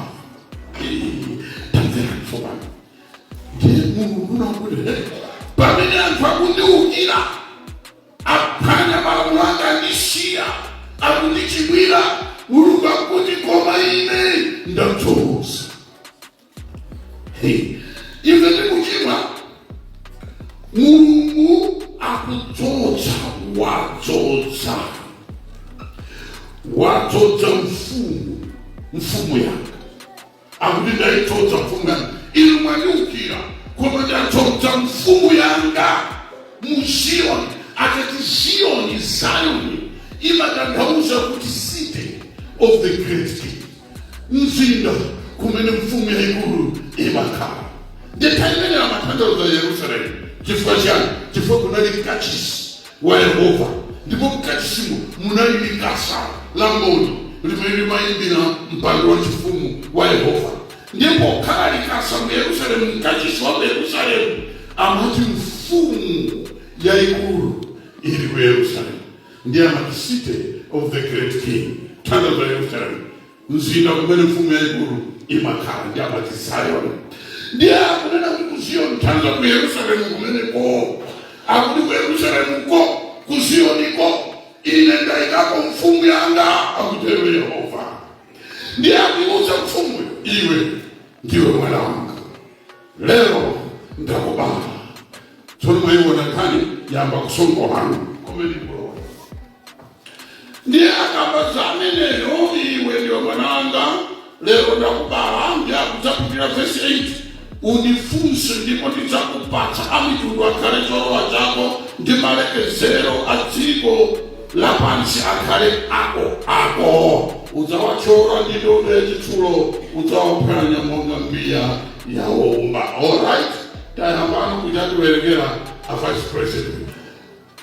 Tamvera tsopano, ndiye Mulungu nakuti pamene anthu akundiukira, aphwanya malamulo anga, andisiya, akundichimwira, Mulungu akuti, koma ine ndadzoza. Hey, ife tikuchimwa, Mulungu akudzoza, wadzoza, wadzoza mfumu, mfumu yanga. Akuti ndayidzoza mfumu yanga. Inu mwandiukira, koma ndadzoza mfumu yanga mu Ziyoni. Akati Ziyoni, Zayoni, imatanthauza kuti city of the great king, mzinda kumene mfumu yayikulu imakhala. Nditha imene amatanthauza Yerusalemu. Chifukwa chani? Chifukwa kunali kachisi wa Yehova, ndipo mkachisimo munali likasa la mboni limene limayimbira mpando wa chifumu wa Yehova. Ndipo khala likasa mu Yerusalemu, mkachisi wa mu Yerusalemu, amati mfumu yayikulu ili ku Yerusalemu, ndiye amati city of the great king. Tanthauza Yerusalemu mzinda kumene mfumu yayikulu imakhala, ndi amati Zion. Ndiye akunena kuti ku Ziyoni, tanthauza ku Yerusalemu kumeneko. Akuti ku Yerusalemu ko, ku Ziyoniko, ine ndayikako mfumu yanga, akutero Yehova. Ndiye akuiuza mfumuyo, "Iwe ndiwe mwana wanga, lero ndakubala." Tsono mwayiona nkhani yamba kusongohana kumene kulowa. Ndiye akamba za ameneyo, "Iwe ndiwe mwana wanga, lero ndakubala." Ndiye akudzapitira verse 8, "Undifunse ndipo ndidzakupatsa amitundu akhale cholowa chako, ndi malekezero a dziko lapansi akhale ako ako. Udzawathyola ndi ndodo yachitsulo, udzawaphwanya monga mbiya yawoumba." Alright, tayambano kuti atiwerengera a vice president.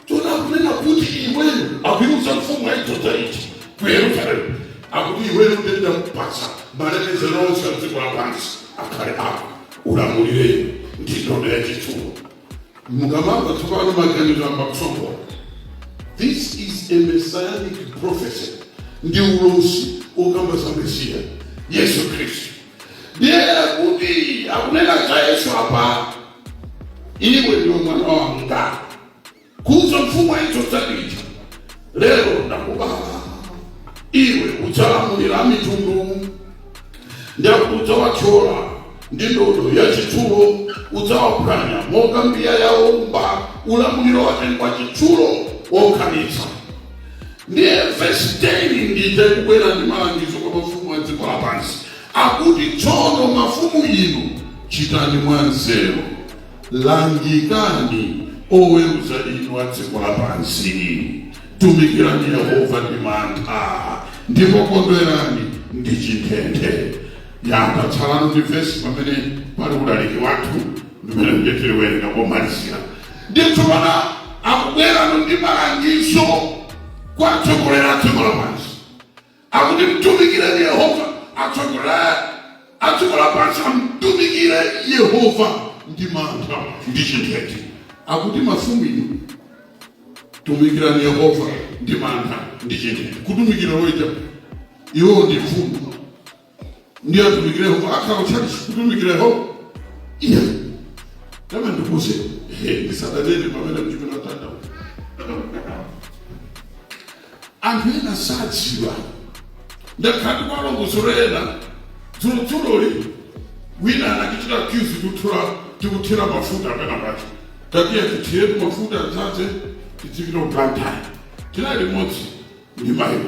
Tona kunena kuti iweyo, akuiuza mfumu yaidzoza ichi ku Yerusalemu, akuti iweyo ndendakupatsa malekezero onse a dziko lapansi akhale ako, ulamulire ndi ndodo yachitsulo. Mukamamba tsopano maganizo amba kusongola. This is a messianic prophecy, ndi ulosi ukamba za Mesiya Yesu Khristu. Ndiye kuti akunena za Yesu apa, "Iwe ndiwe mwana wanga," kuza mfumu aidzodza ija, "lero ndakubala. Iwe udzalamulira mitundu, ndakuti udzawathyola ndi ndodo yachitsulo, udzawaphwanya monga mbiya yawoumba." Ulamuliro wake ndi wachitsulo wokhalitsa. Ndiye verse 10 ndite kubwera ndi malangizo kwa mafumu a dziko lapansi. Akuti, "Tsono mafumu inu, chitani mwanzeru, langikani, oweruza inu a dziko lapansi. Tumikirani Yehova ndi mantha, ndipo kondwerani ndi chinthenthe." Yamba tsalano ndi vesi pamene pali ulaliki wathu ndimene nditiliwerenga pomalizira. Ndiye tsopano akubwerano ndi malangizo kwa atsogoleri a dziko lapansi. Akuti mtumikireni Yehova. Atsogoleri a dziko lapansi amtumikire Yehova ndi mantha ndi chinthenthe. Akuti mafumu inu, tumikirani Yehova ndi mantha ndi chinthenthe. Kutumikira woita iwo ndi mfumu, ndiye atumikire Yehova, akhala utchalichi kutumikira Yehova? Iya, kama ndikuse ndisadanene pamene mchipina tanda. Anthu ena sadziwa. Ndakhati kwalongosolo ena dzulodzuloli, wina anakichita accuse tikuthira tikuthira mafuta pena pacho. Tatiye tithiretu mafuta adzaze, tidzipita ku Blantyre. Tinali limodzi ndi mayi,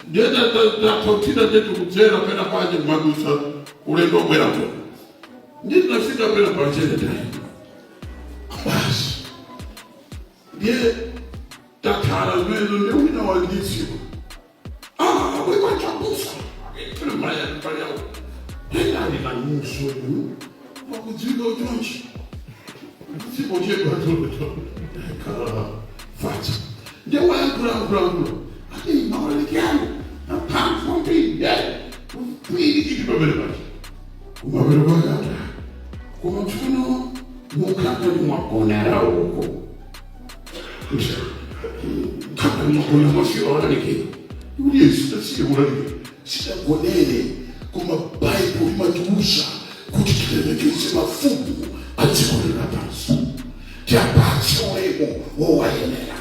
ndiye tathautira, ndiye tikudzera pena pache madutsa ulendo obwera kuno, ndiye tinafika pena pachere tayi basi, ndiye takhala zimenezo. Ndiye wina wandidziwa, "Ah, wekwachabusa maya pali yawo endali nanuso inu wakudzika uchonchi dziko chedwa toto khala fatsa." Ndiye wayankhulayankhulayankhula ati maulalikiano aphamvu kwambiri pwiri chiti pamene pachi kumapero kwakata. "Koma tsono mukhangani mwagonera uko, khangani mwagona, mwafika walalikira." Kuti sitasiye kulalikira, sitagonere, koma Baibulo imatiuza kuti tilemekeze mafumu a dziko lapansi, tiapatse ulemu wowayenera.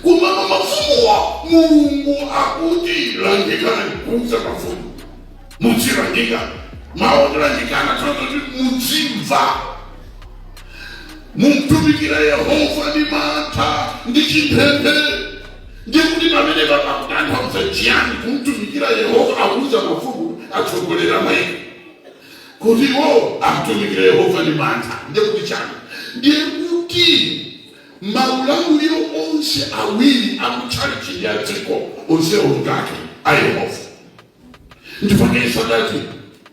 Kumama mafumuwa, Mulungu akuti langikani, kuuza mafumu mudzilangika. Mawu tilangikana toti mudzimva, mumtumikira Yehova ndi mantha ndi chinthenthe. Ndi kuti pamene papakutanthauza chiyani kumtumikira Yehova? Akuuza mafumu, atsogolera maiko, kuti iwo amtumikira Yehova ndi mantha. Ndiye kuti chani? Ndiye kuti maulamuliro onse awiri akutchalichi ndi a dziko, onsewo ngake a Yehova. Ndipake Yesu adati,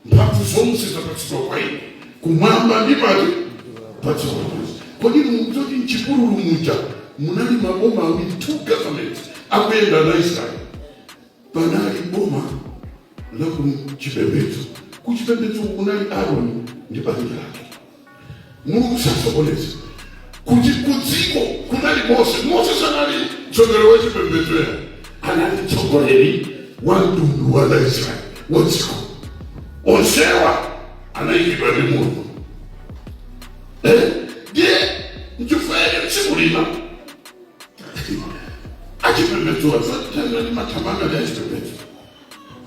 "Mphamvu zonse zapatsidwa kwa ine kumwamba ndi pati pa dziko lapansi." Kodi muzoti mchipululu muja munali maboma awiri, two governments akuyenda na Israeli? Panali boma La kuchipembedzo, kuchipembedzo kunali Aroni ndi banja lake. Mulungu sasokoneza. Kuti kudziko kunali Mose. Mose sanali mtsogoleri wa chipembedzo ya, anali mtsogoleri wa mtundu wa Israeli, wa dziko. Onsewa anayikidwa ndi Mulungu. Ndiye nchifukwa tsiku lina achipembedzo asatithanira ndi mathamanga ndi achipembedzo,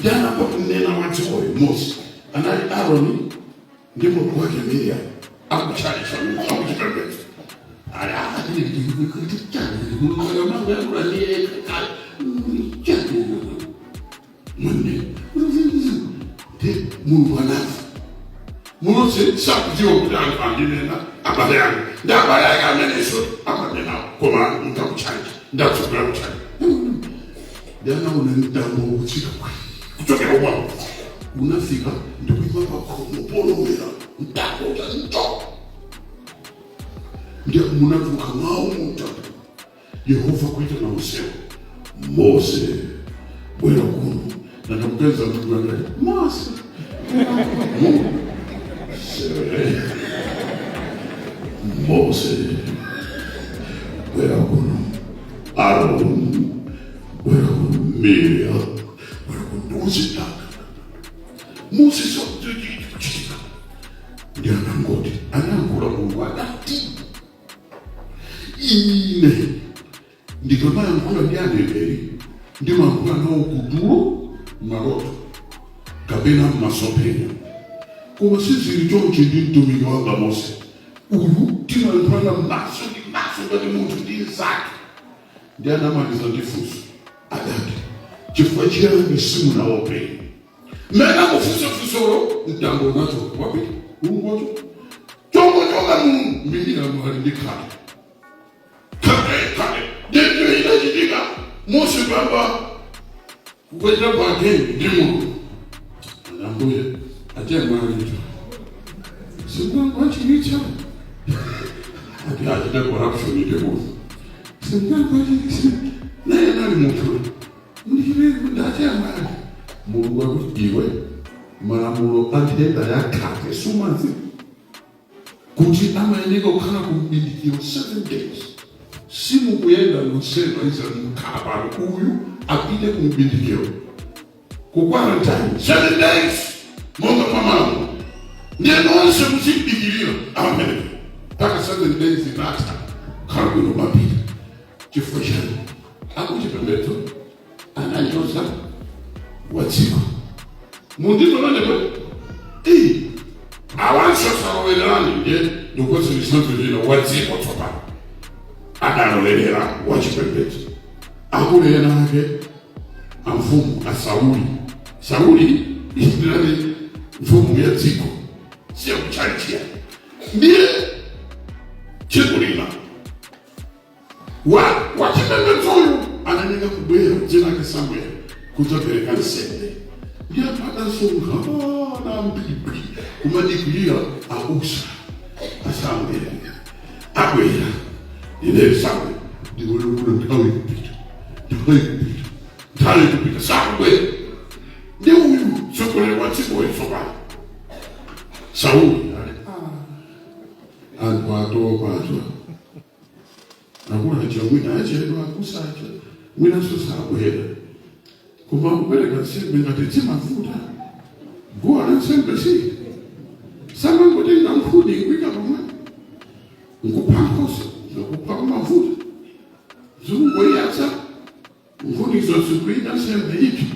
ndi anapa kunena wa dzikoyo Mose anali Aroni ndi munthu wake Miriam, akutchalitchi, akuchipembedzo. Ali mango yakula ndiye chani mwene ndi Mulungu anafa. Mose sakudziwa kuti anthu andinena, abale anga ndi abale ake amenenso amanena, koma ndakutchalitchi, ndatsogolera kutchalitchi. Ndi anaona mtambo ukutsika kuchokera kumwamba, unafika ndikuima pakhomo polowera. Mtambo utanto ndiye munatuluka mawu mumtambo, Yehova kuitana Mosewo, "Mose, bwera kuno." Nakamupenza mtu wake, "Mose, Mose, Mose, bwera kuno. Aaron, bwera kuno. Miriam, bwera kuno." Uzitaka Mose sakuchitika. Ndiye anangoti anayankhula Mulungu, adati, "Ine ndikamayankhula ndi aneneri ndimayankhula nawo kutulo, maloto kapena mmasomphenya, koma sizili chonchi ndi mtumiki wanga Mose. Uyu timayankhulana maso ndi maso ngati munthu ndi nzake." Ndi anamaliza ndi funso, adati, "Chifukwa chiyani simunaope?" Mmene akufunsa funsolo, mtambo unachoka, wapita. Mulungu wacho chongochoka Mulungu, Miriam ali ndi khate, khate, khate. Ndiyo inachitika. Mose pamba kukwetera kwake ndi Mulungu, "Ambuye, achemwalicho simnangwachiritsa." Ati achita corruption ndi Mulungu, "Simnangwachiritsa." Naye nali munthu ndachemwali. Mulungu akuti, "Iwe, malamulo a nthenda ya khate sumazi kuti amayeneka kukhala ku mbindikiro 7 days? Simukuyenda nonsenu Aisraeli, mukhala pano. Uyu apite ku mbindikiro, ku quarantine 7 days monga mwa malamulo. Ndiye nonse muzidikirira amene mpaka 7 days inatha, khala bwino, mapita." Chifukwa chani? Akuchipembedzo ananyoza wa dziko. Mundimo pamenepo awanso salowererani. Ndiye ndikupatsa chitsanzo china. Wa dziko tsopano adalowerera wachipembedzo. Akulu ena ake amfumu a Sauli. Sauli inali mfumu ya dziko, siya kutchalitchiya. Ndiye tsiku lina wa wachipembedzoyo ananena kubwera, dzina lake Samuel, kudzapereka nsembe. Ndiye anthu adasonkhana mbiri kumadikirira abusa asamuel abwera. Ine Samuel ndikuona kuno nthawi ikupita, nthawi ikupita, nthawi ikupita, sakubwera. Ndi uyu mtsogoleri wa dziko tsopano Sauli ali, "Ah, anthu atopa akulu aja, mwina achedwa akusacha, mwinanso sabwera. Koma kupereka nsembe ngati zimavuta, guwa la nsembe si samangotenga nkhuni nkuika pamwe nkupha nkhosa, ngakupha kumavuta, zikungoyatsa nkhunizo zikuika nsembe ipyo."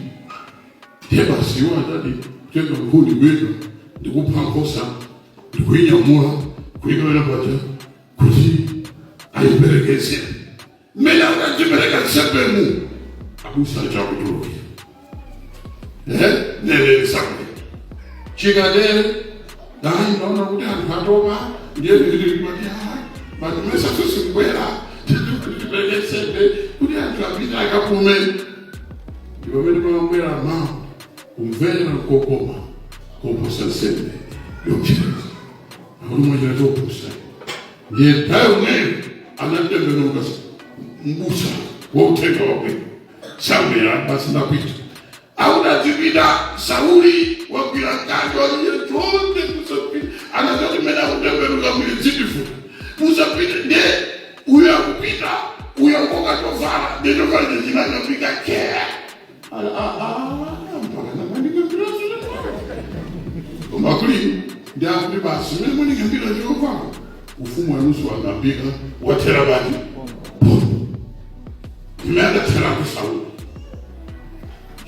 Ndiye basi iwo adati kutenga nkhuni kuika ndikupha nkhosa ndikuinyamula kuika pena paja kuti ayipereke nsembe. Mmene akadzipereka nsembemu, abusa achakutulukira, "Neneni Samuel, chikadere ayi, naona kuti anthu atopa, ndiye ndikuti ayi matimesa sisikubwera, tipereke nsembe kuti anthu apite akapume." Ndi pamene pamabwera mawu, "Kumvera kokoma koposa nsembe yopsereza." Akuti mwachita chopusa. Ndiye nthawi yomweyo anatembenuka mbusa wauthenga wabwino Samuel, basi ndapita. Akuti Akuti adzipita, Sauli wagwira mkanjo waliye, "Chonde musapite." Anazati mmene akutembenuka mwili dzitifuta, "Musapite." Ndiye uyo akupita, uyo akoka chovala, ndiye chovala chinang'ambika keya. Mpaka namandingambira chovala, koma kuli ndi akuti basi, mmene muningambira chovala, ufumu wanusu wang'ambika, wathera bati imene adathera ku Sauli,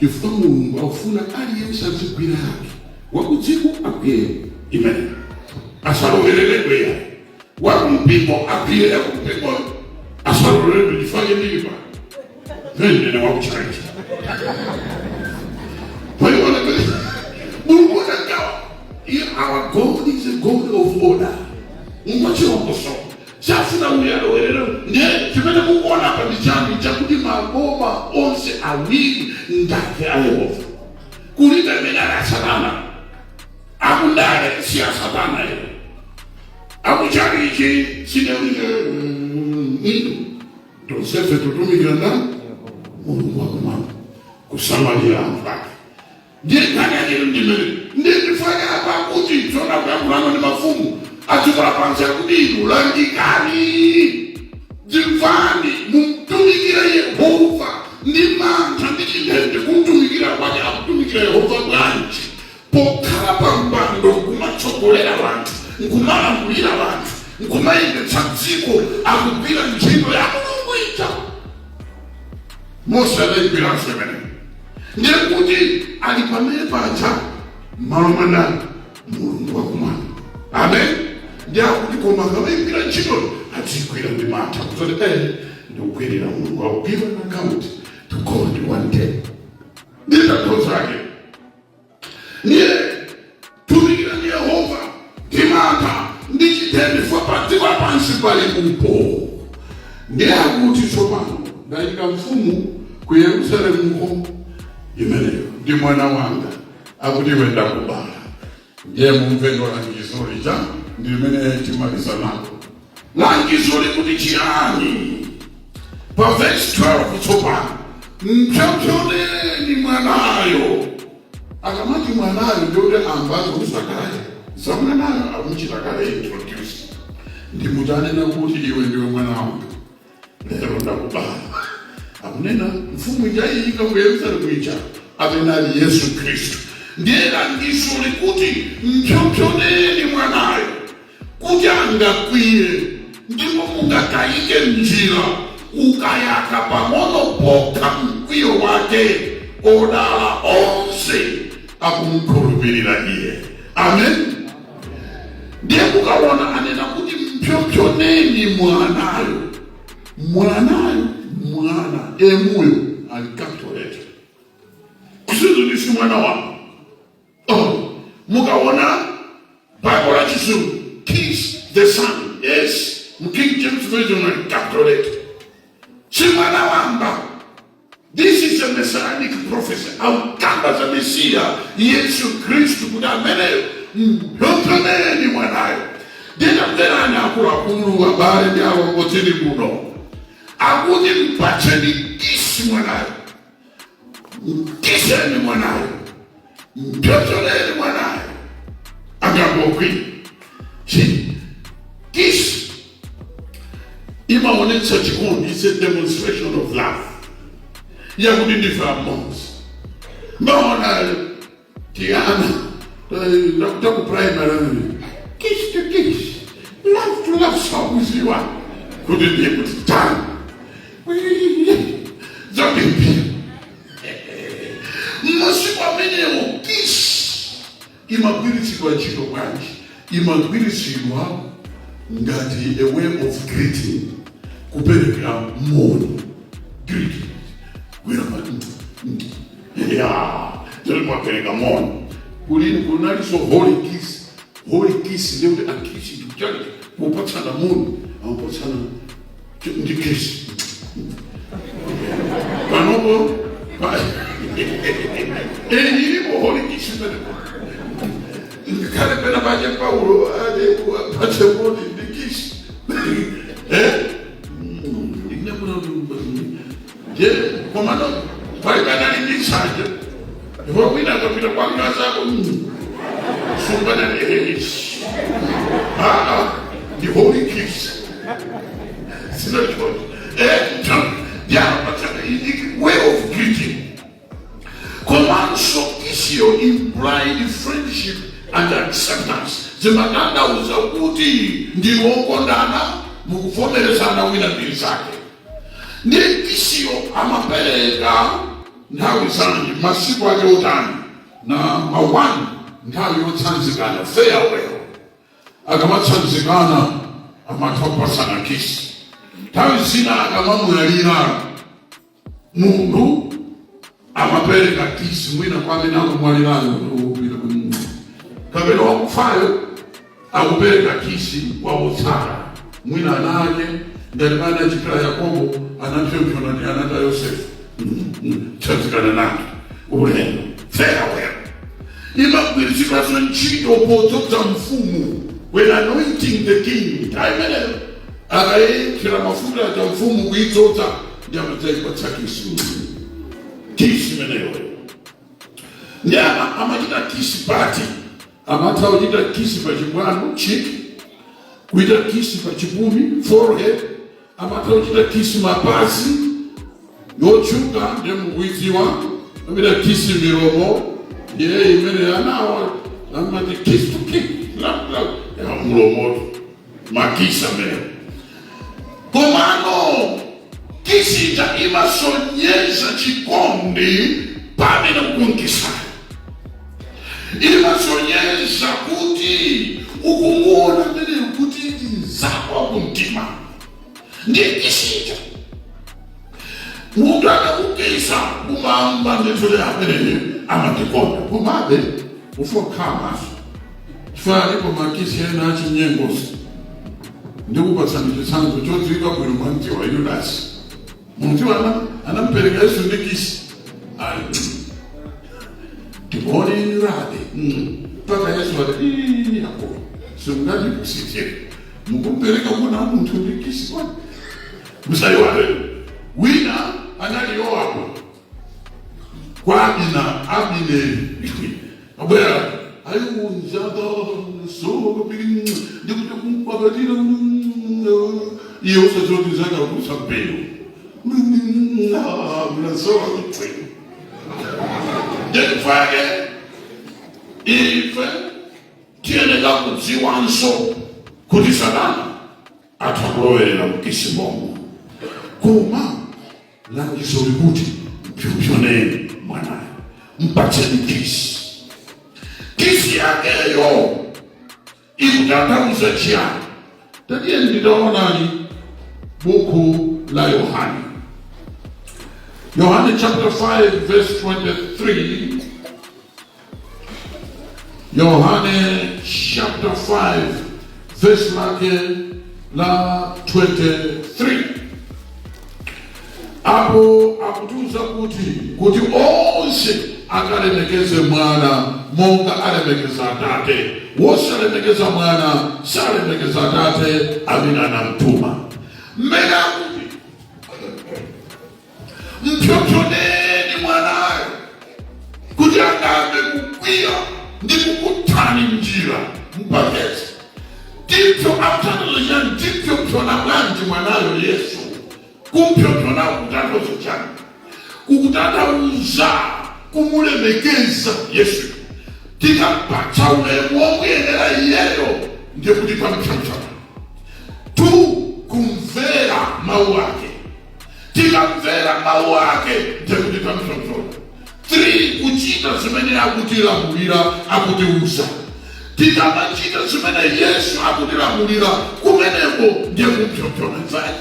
chifukwa Mulungu akufuna aliyense azigwira yake. Wakudziko agwire imene, asalowereredwe yayi. Wakumpingo agwire yakumpingo, asalowereredwe. Chifukwa ndili pa ndine wakuchurch. Kwa hiyo Mulungu anagawa. Our God is a God of order. Ngwachilongoso safuna uyalowerero. Ndiye chimene mukuona apa ndi chani? Chakuti maboma onse awiri ngake a Yehova. Kulibe amene ali asatana. Akundale si asatana ero, akuchalichi sineuliche. Tonsefe tutumikira ndani? Mulungu wakumwamba, kusamalira anthu ake. Ndiye nkhani yake ndimene. Ndiye ndifanya pakuti tsono kuyankhulano ndi mafumu adziko lapansi, akuti inu langikani, dzimvani, mumtumikire Yehova ndi mantha ndi chintende. Kumtumikira kwake akutumikira Yehova bwanji? Pokhala pa mpando nkumatsogolera wanthu, nkumalamulira wanthu, nkumayendetsa dziko, akugwira ntchito ya Mulungu ija Mose adayigwiranso imeneyo. Ndiye kuti ali pamene paja malo mwa Mulungu wakumwamba. Amen. Ndiye akuti koma akamayigwira ntchito adzigwira ndi mantha, kuzoti ndikugwirira Mulungu. I will give an account to God one day. Ndiye tanthauzo lake. Ndiye tumikirani Yehova ndi mantha ndi chithende, pa dziko lapansi pali upo. Ndiye akuti tsopano ndayika mfumu ku Yerusalemuko, imeneyo ndi mwana wanga, akuti iwe ndakubala. Ndiye mumvendo langizo lija ndi limene timaliza nalo. Langizo likuti chiyani pa verse 12? Tsopano mpsopsoneni mwanayo. Akamati mwanayo, ndikuti ambazo kale za mwanayo, amuchita kale introduce. Ndimutanena kuti iwe ndiwe mwana wanga, lero ndakubala. Akunena mfumu ijayiyika ku Yerusalemu ija amene ali Yesu Khristu. Ndiye langizo likuti mpsopsoneni mwanayo kuti angakwiye, ndipo mungakayike njira ukayaka pang'ono pokha mkwiyo wake. Odala onse akumkhulupirira iye. Amen. Ndiye mukaona anena kuti mpsopsoneni mwanayo, mwanayo, mwana emuyo ali capital letter, kusizunisi mwana wako. Oh, mukaona Bible la Chizungu, "Kiss the Son", yes, mu King James Version ali capital letter, si mwana wamba. This is a messianic prophecy. Aukamba za Mesiya Yesu Khristu, kuti ameneyo mpsopsoneni mwanayo. Ndinamverani akuluakulu, abale ndi alongo tili kuno, akuti mpatseni kiss mwanayo, mkiseni mwanayo, mpsopsoneni mwanayo angangokwi. See, kiss imaonetsa chikondi. It's a demonstration of love yakuti ndife amodzi. Maona tiyana ndakuta ku primary, kiss to kiss, love to love, sakuziwa kuti ndiye kuti tani zapimpira. Masiku amenewo kiss imagwiritsidwa ntchito bwanji? Imagwiritsidwa ngati a way of greeting, kupereka moni, greeting, gwira pa ya tili mwapereka moni. Kuli kunalinso holy kiss. Holy kiss ndiye kuti akisi chikuchali kupatsana moni, amapatsana ndi kiss. Panopo ilipo holy kiss penepo, ngakhale pena pache Paulo ali pache moni ndi kiss. Je, komano pali panali ndi nsanje. Sunganene ah, ndi holy kiss. Sinachona ndiamapatsana way of greeting. Komanso kisiyo implied friendship and acceptance. Zimatanthauza kuti ndiwokondana, mukuvomerezana wina ndi zake. Ndi kisiyo amapereka nthawi zanji, masiku ake otani? Number one, nthawi yotsanzikana, farewell. Akamatsanzikana amatha kupasana kisi. Nthawi zina akamamwalira munthu amapereka kisi, mwina kwa amene akumwalirayo upita kumwe, kapena wakufayo akupereka kisi kwa otsala, mwina ana ake, ngati mene anachitira Yakobo, anapsompsona ndi ana a Yosefu, tsanzikana nake ulendo, farewell. Imagwiritsidwanso ntchito podzodza mfumu, when anointing the king. Nthawi imeneyo akayithira mafuta cha mfumu kuidzodza, ndi amadzayipatsa kisi. Kisi imeneyo ndi amachita kisi pati? Amatha kuchita kisi pa chibwano, cheek, kuita kisi pa chipumi, forehead, amatha kuchita kisi mapazi, yotchuka ndiye mukuidziwa, amita kisi milomo, ndiye imene anawa amati kiss to kiss mlomoto, makisi amenewo. Komano kisija imasonyeza chikondi pamene ukunkisana, imasonyeza kuti ukumuona mmene kuti nzako kumtima. Ndiye kisija munthu akakukisa kumamba ndithule amene amatikonda. Komabe ufuna kukhala maso, chifukwa alipo makisi ena achinyengosi. Ndikupatsani chitsanzo chodziwika bwino, mwamtiwa Yudasi. Mumtiwa anampereka Yesu ndi kisi. Ayi, tikuone rabe mpaka Yesu ati, "Ii, Yakobo, simungandipusitse, mukumpereka mwana wa munthu ndi kisi kwani?" Musayiwale wina anali Yowabu kwa Abineri, abwera ayiunzaka so ndikuti kumkwapatira iye usazoti zaka kusa mpero mnasoka kutswini. Ndikufake ife tiyeneka kudziwanso kuti Satana atha kulowerera mkisi momwe, koma langizo likuti mpyopyoneni mwanayo, mpatseni kisi. Kisi yakeyo ikutanthauza chiyani? Tatiye nditaonani buku la Yohane, Yohane chapter 5 verse 23. Yohane chapter 5 verse lake la 23. Apo akutiuza kuti onse akalemekeze Mwana monga alemekeza Atate. Wosalemekeza Mwana salemekeza Atate amene anamtuma. Mmene akuti mpyopyoneni mwanayo kuti angambe kukwiya ndi kukuthani njira, mpakezi tipyo. Akutanthauza chani? Tipyopyona bwanji mwanayo Yesu? Kumpyopyona kutanthauza chani? Kukutanthauza kumulemekeza Yesu. Tikapatsa ulemu womuyenera iyeyo, ndiye kuti tampyopyona. Two, kumvera mawu ake. Tikamvera mawu ake, ndiye kuti tampyopyona. Three, kuchita zimene akutilamulira, akutiuza. Tikamachita zimene Yesu akutilamulira, kumeneko ndiye kupyopyona.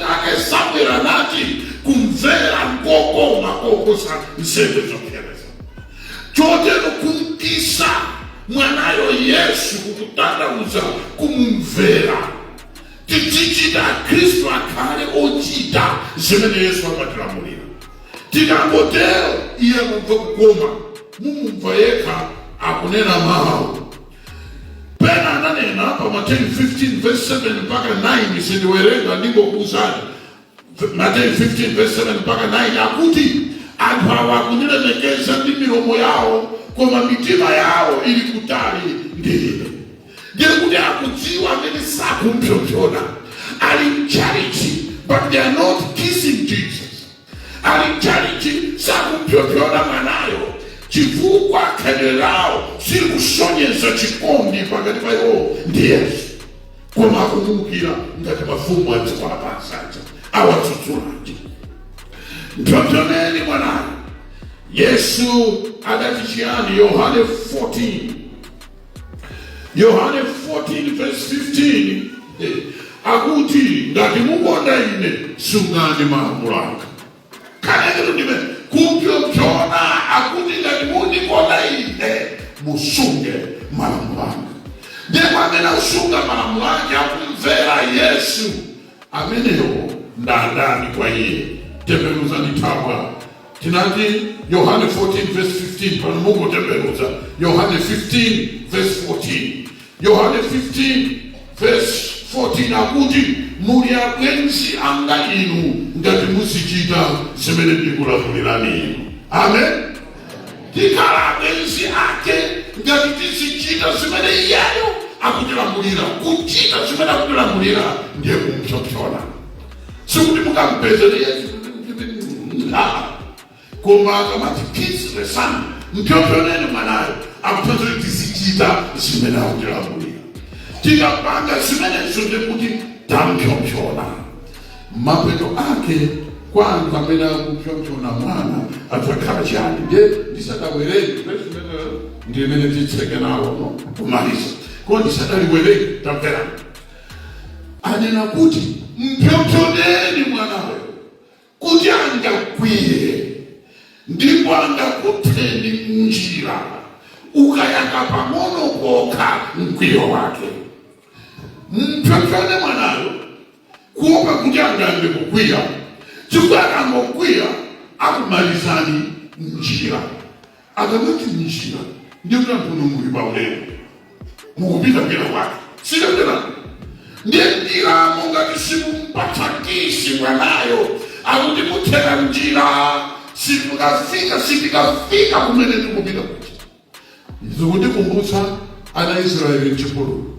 Ake Samuel anati kumvera nkokoma koposa nsembe zopsereza. Chotero kumkisa mwanayo Yesu kukutanthauza kumumvera. Tichichita, Khristu akhale ochita zimene Yesu amatilamulira. Tikangotero iye amamva kukoma. Mumumva yekha akunena mawu. Pena ananena pa Mateyu 15 verse 7 mpaka 9. Sindiwerenga, ndingokuuzani. Mateyu 15 verse 7 mpaka 9 akuti, "Anthu awa akundilemekeza ndi milomo yawo, koma mitima yawo ili kutali ndi Ndine ndiye kuti akudziwa amene sakumpsompsona ali mchalichi, but they are not kissing Jesus. Ali mchalichi, sakumpsompsona mwanayo chifukwa khalidwe lawo silikusonyeza chikondi pakati pa iwo ndi Yesu, koma akumuukira ngati mafumu a dziko lapansi aja awatsutsulaji. Mpsompsoneni mwanayo. Yesu adati chiyani? Yohane 14, Yohane 14 verse 15, akuti, "Ngati mukonda ine, sungani malamulo anga." Kanekero ndime kupyopyona, akuti ngati mundikonda ine, musunge malamulo anga. Ndipo amene akusunga malamulo ake, akumvera Yesu, amenewo ndandani kwa iye? Tembenuzani thabwa. Tinati Yohane 14 verse 15, pano mungotembenuza Yohane 15 verse 14. Yohane 15 verse 14 akuti, "Muli abwenzi anga inu ngati muzichita zimene ndikulamulirani inu." Amen. Tikhala abwenzi ake ngati tizichita zimene iyeyo akutilamulira. Kuchita zimene akutilamulira ndiye kumpsompsona. Sikuti mukampezere Yesu, koma akamati "Kiss the Son", mpsompsoneni mwanayo, akupeza kuti tizichita zimene akutilamulira. Tikapanga zimenezo, ndikuti tampsompsona. Mapeto ake kwa anthu amene akupsompsona mwana adzakhala chani? Ndiye ndisadawerenge, ndi imene titseke nawo no kumaliza, koma ndisadaliwerenge, tamvera, anena kuti mpsompsoneni mwanayo kuti angakwiye ndipo angakutheni mnjira ukayaka pang'ono pokha mkwiyo wake. Mpsompsone mwanayo kuopa kuti angayambe kukwiya, chifukwa akangokwiya akumalizani njira. Akamati njira, ndiye kuti anthu muli paulendo, mukupita kwina kwake, sikapita. Ndiye njiramo ngati simumpatsa kiss mwanayo, akuti muthera njira, simukafika, sitikafika kumene tikupita. Kuti zikundikumbutsa ana Israeli mchipululu.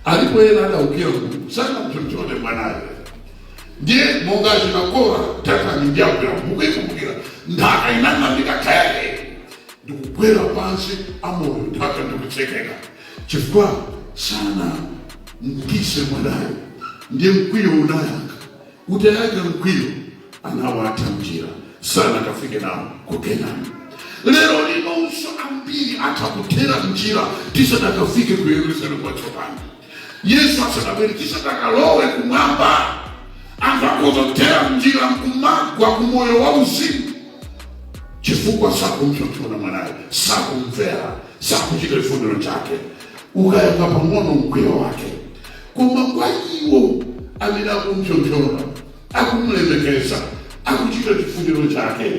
Alipo ena adaukira Mulungu, sanampsompsone mwanayo. Ndiye monga achina Kora, Datani ndi Abiramu, mukuyikumbukira, nthaka inang'ambika khayake ndikugwera pansi amoyo, nthaka ndikutsekeka chifukwa sana mkise mwanayo. Ndiye mkwiyo unayaka. Utayaka mkwiyo, anawatha mnjira, sana kafike nawo ku Kenani. Lero linonso ambiri atha kuthera mnjira tisadakafike ku Yerusalemu kwatsopano, Yesu asadabwere, tisadakalowe kumwamba. Anthu akuzothera mnjira nkumagwa kumoyo wa uzimu chifukwa sakumpsompsona mwanayo, sakumvera, sakuchita chifuniro chake. Ukayaka pang'ono mkwiyo wake. Koma kwa iwo amene akumpsompsona, akumlemekeza, akuchita chifuniro chake,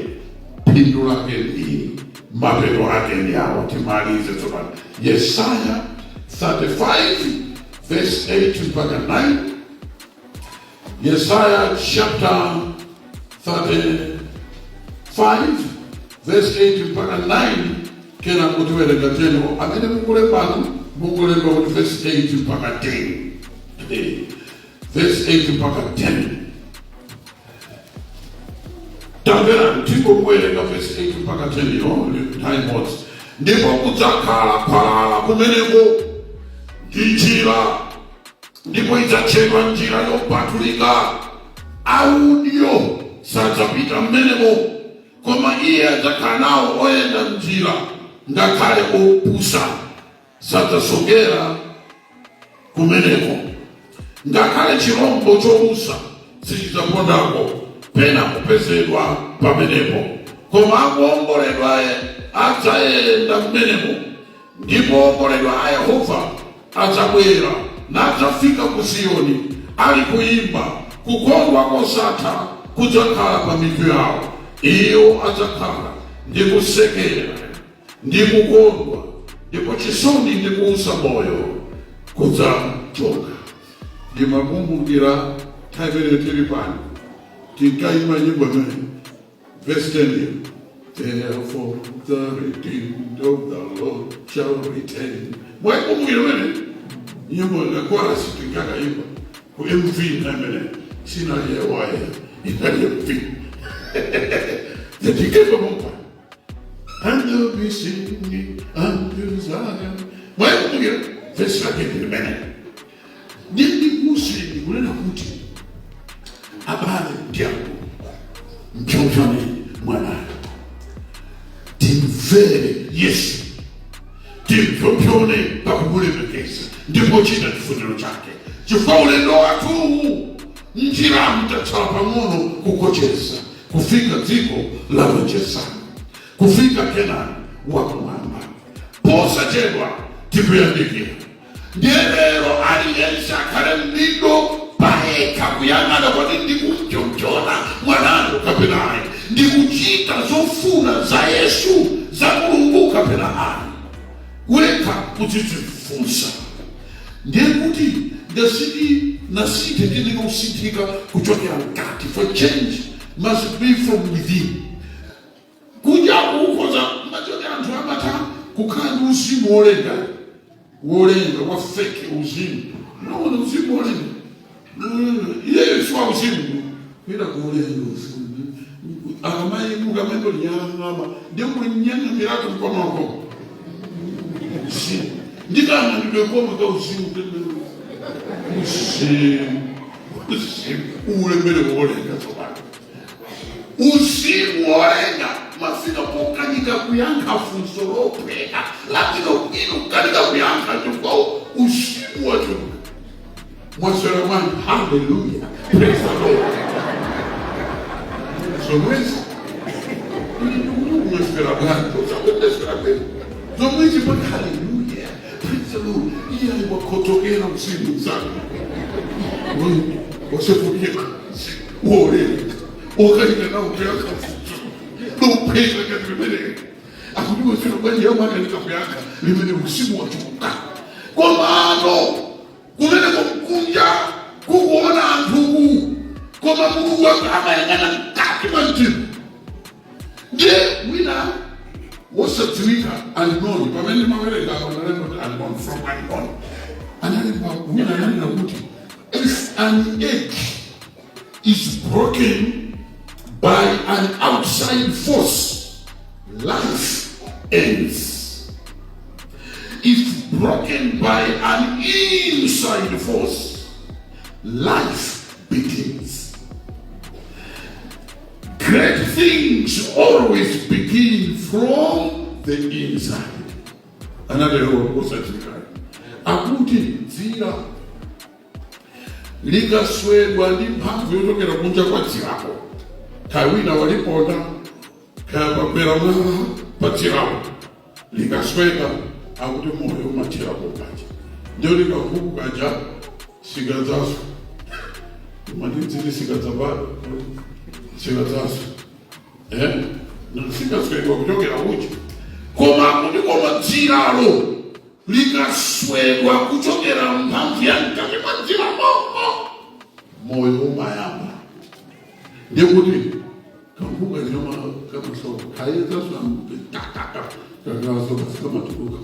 phindu lake ndi mapeto ake ndi awa. Timalize tsopano. Yesaya 35 verse 8 mpaka 9. Yesaya chapter 35 verse 8 mpaka 9, kena kuti werenga 10. Amene mukulembano, mukulemba kuti verse 8 mpaka 10. Verse 8 mpaka 10. Tamvera, tingokuwerenga verse 8 mpaka 10 yo nthawi imodzi. Ndipo kudzakhala khwalala kumeneko ndi njira, ndipo idzatchedwa Njira Yopatulika. Audyo sadzapita mmenemo, koma iye adzakhala nawo oyenda mnjira. Ngakhale opusa sadzasokera kumeneko, ngakhale chirombo cholusa sichidzapondako pena kupezedwa pamenepo. Koma akuomboledwa adzayenda mmenemo, ndipo owomboledwa a Yehova adzabwera nadzafika ku Ziyoni ali kuyimba. Kukondwa kosatha kudzakhala pa mitu yawo. Iwo adzakhala ndi kusekera ndi kukondwa, ndipo chisoni ndi kuusa moyo kudzachoka. Ndimakumbukira nthawi imene tili pano tinkayimba nyimbo imene, verse 10 iyo. Therefore the redeemed of the Lord shall return. Mwaikumbukira mene nyimbo ngakwara sitingakaimba ku MV namene sinaliyewaye inali MV tetikemba mompa and they'll be singing unto Zion. Mwaikumbukira vesi lake limene ndikusi kunena kuti abale ndiapo mpyonpyone mwanayo, timvere Yesu, timpyonpyone pakumulemekeza ndipo chita chifuniro chake, chifukwa ulendo wathuwu njiramu tatsala pang'ono kukocheza kufika dziko la lonjezano, kufika Kenani wakumwamba. Posachedwa tikuyandikira. Ndiye lero aliyense akhale mdindo payekha kuyang'ana kuti ndikumpyonpyona mwanayo kapena ayi, ndikuchita zofuna za Yesu, za Mulungu, kapena ayi. Wekha kuzidzifunsa. Ndiye kuti ngasiti nasithe tiyendeka kusinthika kuchokera mkati, for change must be from within. Kunja kukhoza machoti anthu amatha kukhala ndi uzimu wolenga wolenga wa fake uzimu. Unaona uzimu wolenga iyeyo siwa uzimu kwita kuolenga uzimu akamayimuka amandolinyang'ama ndiye kulinyang'amiratu mkonoko uzimu ndikang'andidwe koma ka uzimu uzimu uzimu ulemere wolenga. Tsopano uzimu wolenga mafika pokanika kuyankha funso lopheka labwinobwino, kukanika kuyankha chifukwa uzimu wachuluka. Mwaswera bwanji? Haleluya, praise the Lord. Zomwezi mwaswera bwanji? Usakundeswera kwenu zomwezi but haleluya, praise the Lord. Iye wakhotokera uzimu zako wasefukira wolenga okanika nawo kuyankha funso lopheka ngati limene akuti mwaswera bwanji yamakanika kuyankha limene uzimu wachuluka. Komano kumene kumkunja kukuona anthuku, koma Mulungu amayang'ana mkati mwa mtima. Ndiye wina wosadziwika unknown, pamene mawerenga analemba kuti unknown, from unknown analemba wina ananena kuti if an egg is broken by an outside force, life ends. If broken by an inside force, life begins. Great things always begin from the inside. Another wosadziwikayo akuti dzira likaswedwa ndi mphamvu yochokera kunja kwa dzirako, kaya wina waliponda, kaya pakwera mwala pa dzirapo, likasweka, akuti moyo umathera popaja. Ndio likankhuku kaja sikadzaso matidziti sikadzabala sikadzaso sikaswedwa kuchokera uchi. Koma kuti koma dziralo likaswedwa kuchokera mphamvu ya mkati mwa dzira momo, moyo umayamba. Ndikuti kankhuku kachoma kamaso kayedzaso tatata kakaso kamatuluka.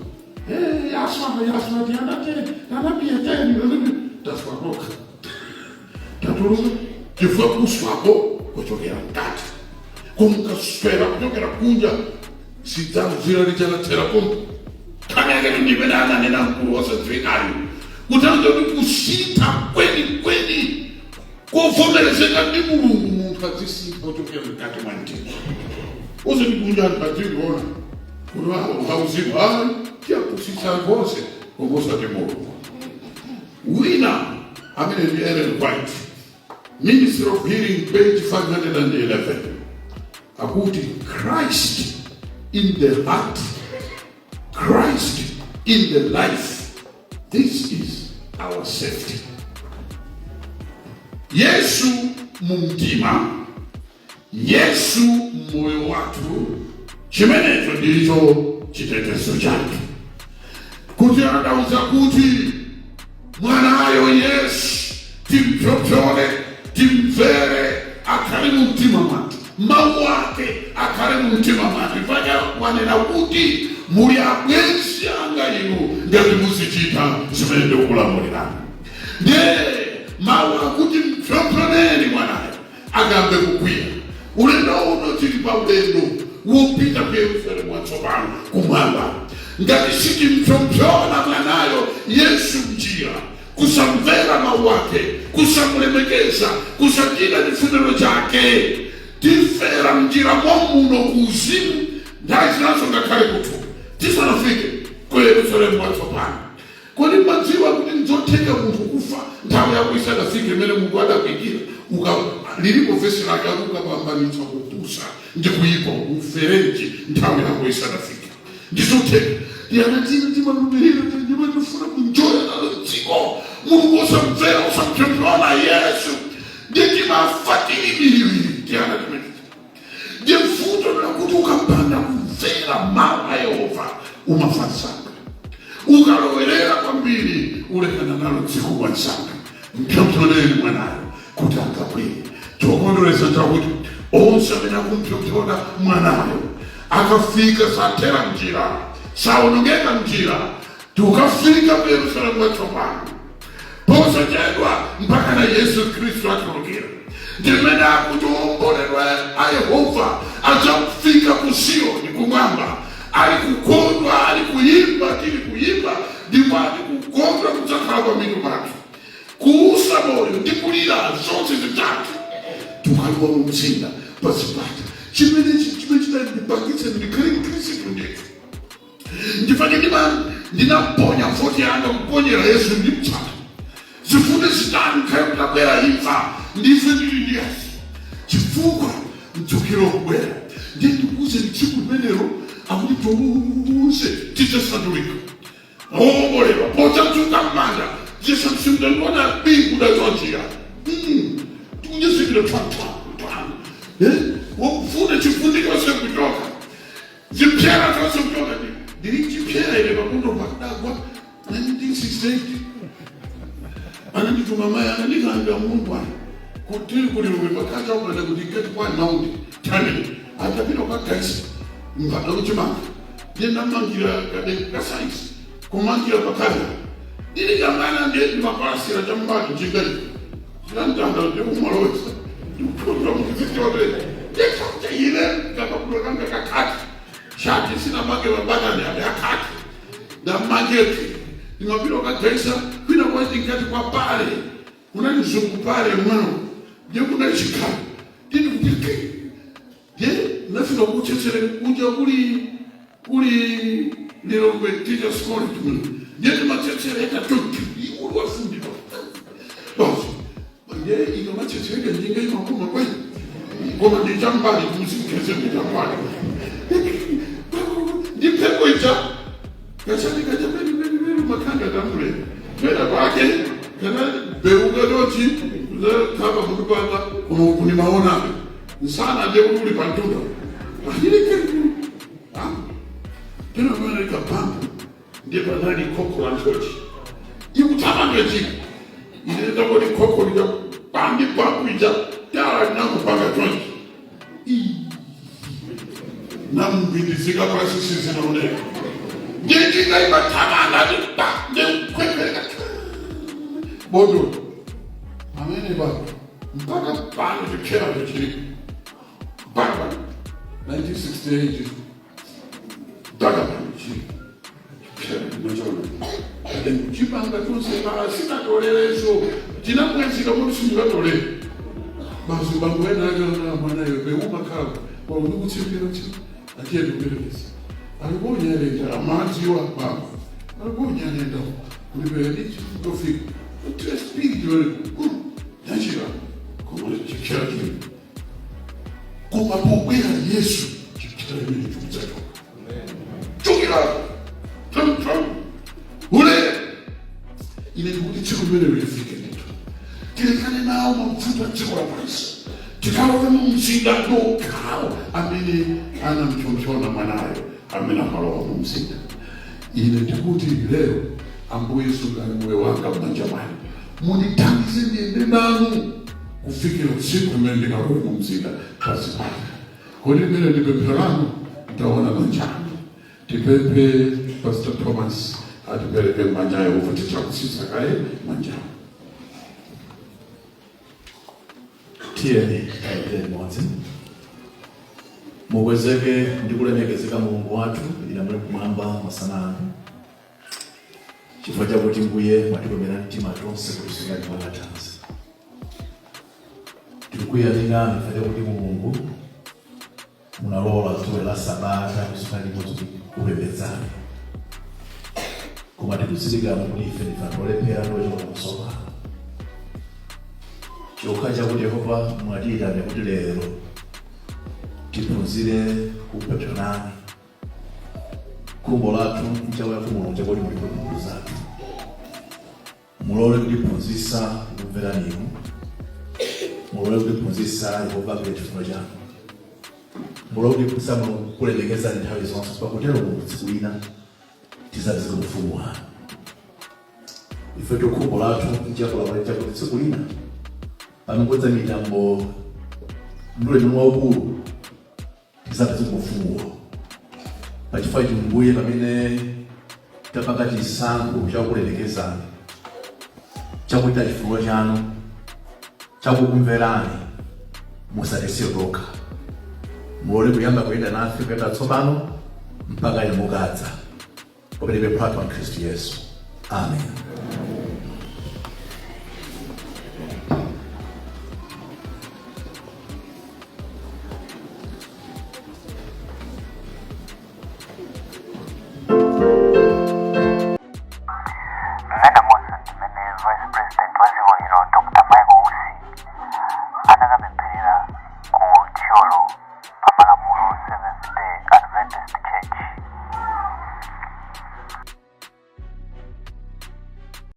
Yaswa yaswa tianate tanapieteni taswakoka tatuluka chifukwa kuswako kuchokera mkati. Kumkaswera kuchokera kunja sidzazira lichalathera pompo kaneke ndimene ananena mkulu wasadziwikayo kutanza kuti kusintha kweni kweni kovomerezeka ndi Mulungu, munthu adzisintha kuchokera mkati mwa mtima, usati kunja anthu adziona kuti auzimu ayi tiyapusitsa anthu onse koma usati Mulungu. Wina amene ndi Ellen White, Ministry of Healing, page 511, akuti Christ in the heart, Christ in the life, this is our safety. Yesu mu mtima, Yesu mmoyo wathu, chimenecho ndicho chitetezo chake. Kuti anadauza kuti mwanayo Yesu timpyopyone, timvere, akhale mu mtima mwathu, mawu ake. Akhale mu mtima mwanu. Ifanya wanena kuti muli abwenzi anga inu ngati muzichita zimene ndikulamulirani. Ndiye mawu akuti mpsompsoneni mwanayo akambe kugwira. Ulendo uno tili pa ulendo wopita ku Yerusalemu watsopano, kumwamba. Ngati sitimpsompsona mwanayo Yesu mnjira, kusamvera mawu ake, kusamulemekeza, kusachita chifuniro chake, tifera mnjira momuno kuuzimu, nthawi zinanso ngakhale kuthupi, tisanafike ku Yerusalemu watsopano. Kodi madziwa kuti nzotheka munthu kufa nthawi yako isanafike imene Mulungu adakuyikira? Uka lilipo vesi lake akuti ukapambanitsa kupusa ndi kuyipa, uferenji nthawi yako isanafike? Ndizotheka. Tianatini timalumirira, timatifuna kunjoya nalo dziko, Mulungu osamvera, osampsompsona Yesu, ndiye timafa tili miliwiri tiana timenezi. Ndiye mfundo lakuti ukapanda kumvera mawu a Yehova umafa msanga. Ukalowerera kwambiri ulekana nalo dziko mwansanga. Mpsompsoneni mwanayo kuti angabwere. Chokondweresa chakuti onse amene akumpsompsona mwanayo akafika sathera mnjira, saonongeka mnjira. Tikukafika ku Yerusalemu watsopano posachedwa, mpaka na Yesu Khristu atulukira, ndimene akuti owomboledwa a Yehova adzafika ku Ziyoni kumwamba ali kukondwa, ali kuyimba. Tili kuyimba ndipo ali kukondwa kudzakhala pa mitu pathu, kuusa moyo ndi kulira zonse zitatu, tukalowa mu mzinda pa zipata. Chimenechi chimene chinandipangitsa ndikhale Mkhristu ndithu. Ndifake ndinaponya voti yanga kuponyera Yesu, ndimtsata, zifune zitani, khale kutabwera imfa, ndife ndili ndi Yesu, chifukwa mdzukiro kubwera. Ndiye ndikuuze, tsiku limenelo akuti tonse tidzasandulika, owomboledwa podzadzuka m'manda tisamsimtandiona bingu dazonjira tikunyezekera twa twa twa, wofuna chifundi chonse kuchoka, zipyera zonse kuchoka. Ndili chipyera ine pakundo pakadagwa 1968, anandituma mai, anandikanda muntwana kuti kulilongwe pakacha upanda kuti ngati kwa naundi tani atapita kwagaisa mpaka kuchimanga. Ndiye ndamangira kade kasaisi kumangira pakati ndili kamwana, ndiye ndimapalasira cham'mbali njingayi chinanditanda ndikumalowesa ndikuphunzira muzizichote ndekhakuti ine kakabudula kanga kakhaki, shati sinamange mabatani abe akhaki, ndamangeti ndimapita kukagaisa kwina kwaiti ngati kwa pale kunali mzungu pale mwano, ndiye kunali chikhala ndini kuti ndiye nafika kuchechere kuja kuli Lilongwe Teachers College muno, ndiye timachechereka tuti uli wafundidwa basi, ndiye ikamachechereka njinga imakoma kweli, koma ndichambali muzikeze ndichambali ndipheko ija kachani kacha peni peni peni makanga tambule pena pake kana beuka chonchi kapa mutu panga koma kunimaonabe nsana, ndiye kuti uli pantunda achileke pena panali kapampu, ndiye panali khokho la nthochi ikuthamanga chiko ine ndakoti khokho lija pandi pampu ija tala linakupanga chonchi namubindizika pasi sizinaoneka, ndinjinga imathamanga ndi pa ndikukhwekhweka bodo amene pano mpaka pano chipyera chilipo mpaka pano 1968, mpaka pano chilipo chipyera chinachaona chipanga chonse pasi natolereso chinamwezika kuti sindingatolere basi. Bango ena akana mwana iwe umakhala kwaunikutsipira chi atiye ndikuperekeza alikunyalenda amadziwa baba alikunyalenda kulipereka tofika spidi nachira koma chipyera chili, koma pobwera Yesu chipyera chimene chikudzachoka chokera tam tam ule. Ine ndikuti tsiku limene lifike ndithu, tilekane nawo mavuto a dziko lapansi, tikalowe mu mzinda. Ndokhawo amene anampsompsona mwanayo amene amalowa mu mzinda. Ine ndikuti lero, Ambuye, sungani moyo wanga m'manja mwanu, mundithandize ndiyende nanu kufikira tsiku limene ndikalowe mu mzinda pazipata. Kodi limene ndi pemphero lanu? Taona manjani. Tipemphe Pastor Thomas atipereke manja a Yehova titakutsitsa kaye manjawo. Tiyeni tiyeni limodzi. Mukwezeke ndi kulemekezeka Mulungu wathu, inu muli kumwamba masana ano, chifukwa chakuti Mbuye mwatikomera mtima tonse kutisunga ndi mwathanzi. Tikukuyamikani chifukwa chakuti Mulungu munalola tsiku la Sabata kusonkhana limodzi kupembedzani, koma tikuzindikira kuti ife ndife anthu olephera ndi ochimwa pamaso panu. Chokha chakuti Yehova mwatiyitana kuti lero tiphunzire kupempherani, khumbo lathu nchakuya Mulungu chakuti mulipo mphundu zathu, mulole kutiphunzitsa kukumverani inu, mulole kutiphunzitsa Yehova kuchita chifuniro chanu, mulole kutiphunzitsa Mulungu kulemekezani nthawi zonse, pakutero Mulungu tsiku lina tidzapezeka ufumu wanu. Ife khumbo lathu nchakulakula chakuti tsiku lina pamene mitambo ndi ulemu waukulu tidzapezeka ufumuwo. Pachifukwa ichi Mbuye, pamene tapanga chisankho chakulemekezani, chakuchita chifuniro chanu, chakukumverani, musatisiye tokha. Mulole kuyamba kuyenda nafe kuyenda tsopano mpaka inu mukadza, pamene pempho lathu mwa Khristu Yesu, amen. Mmene monse ndimene Vice President wa dziko lino Dr Michael Usi anakapempherera ku Thyolo pa Malamulo Seventh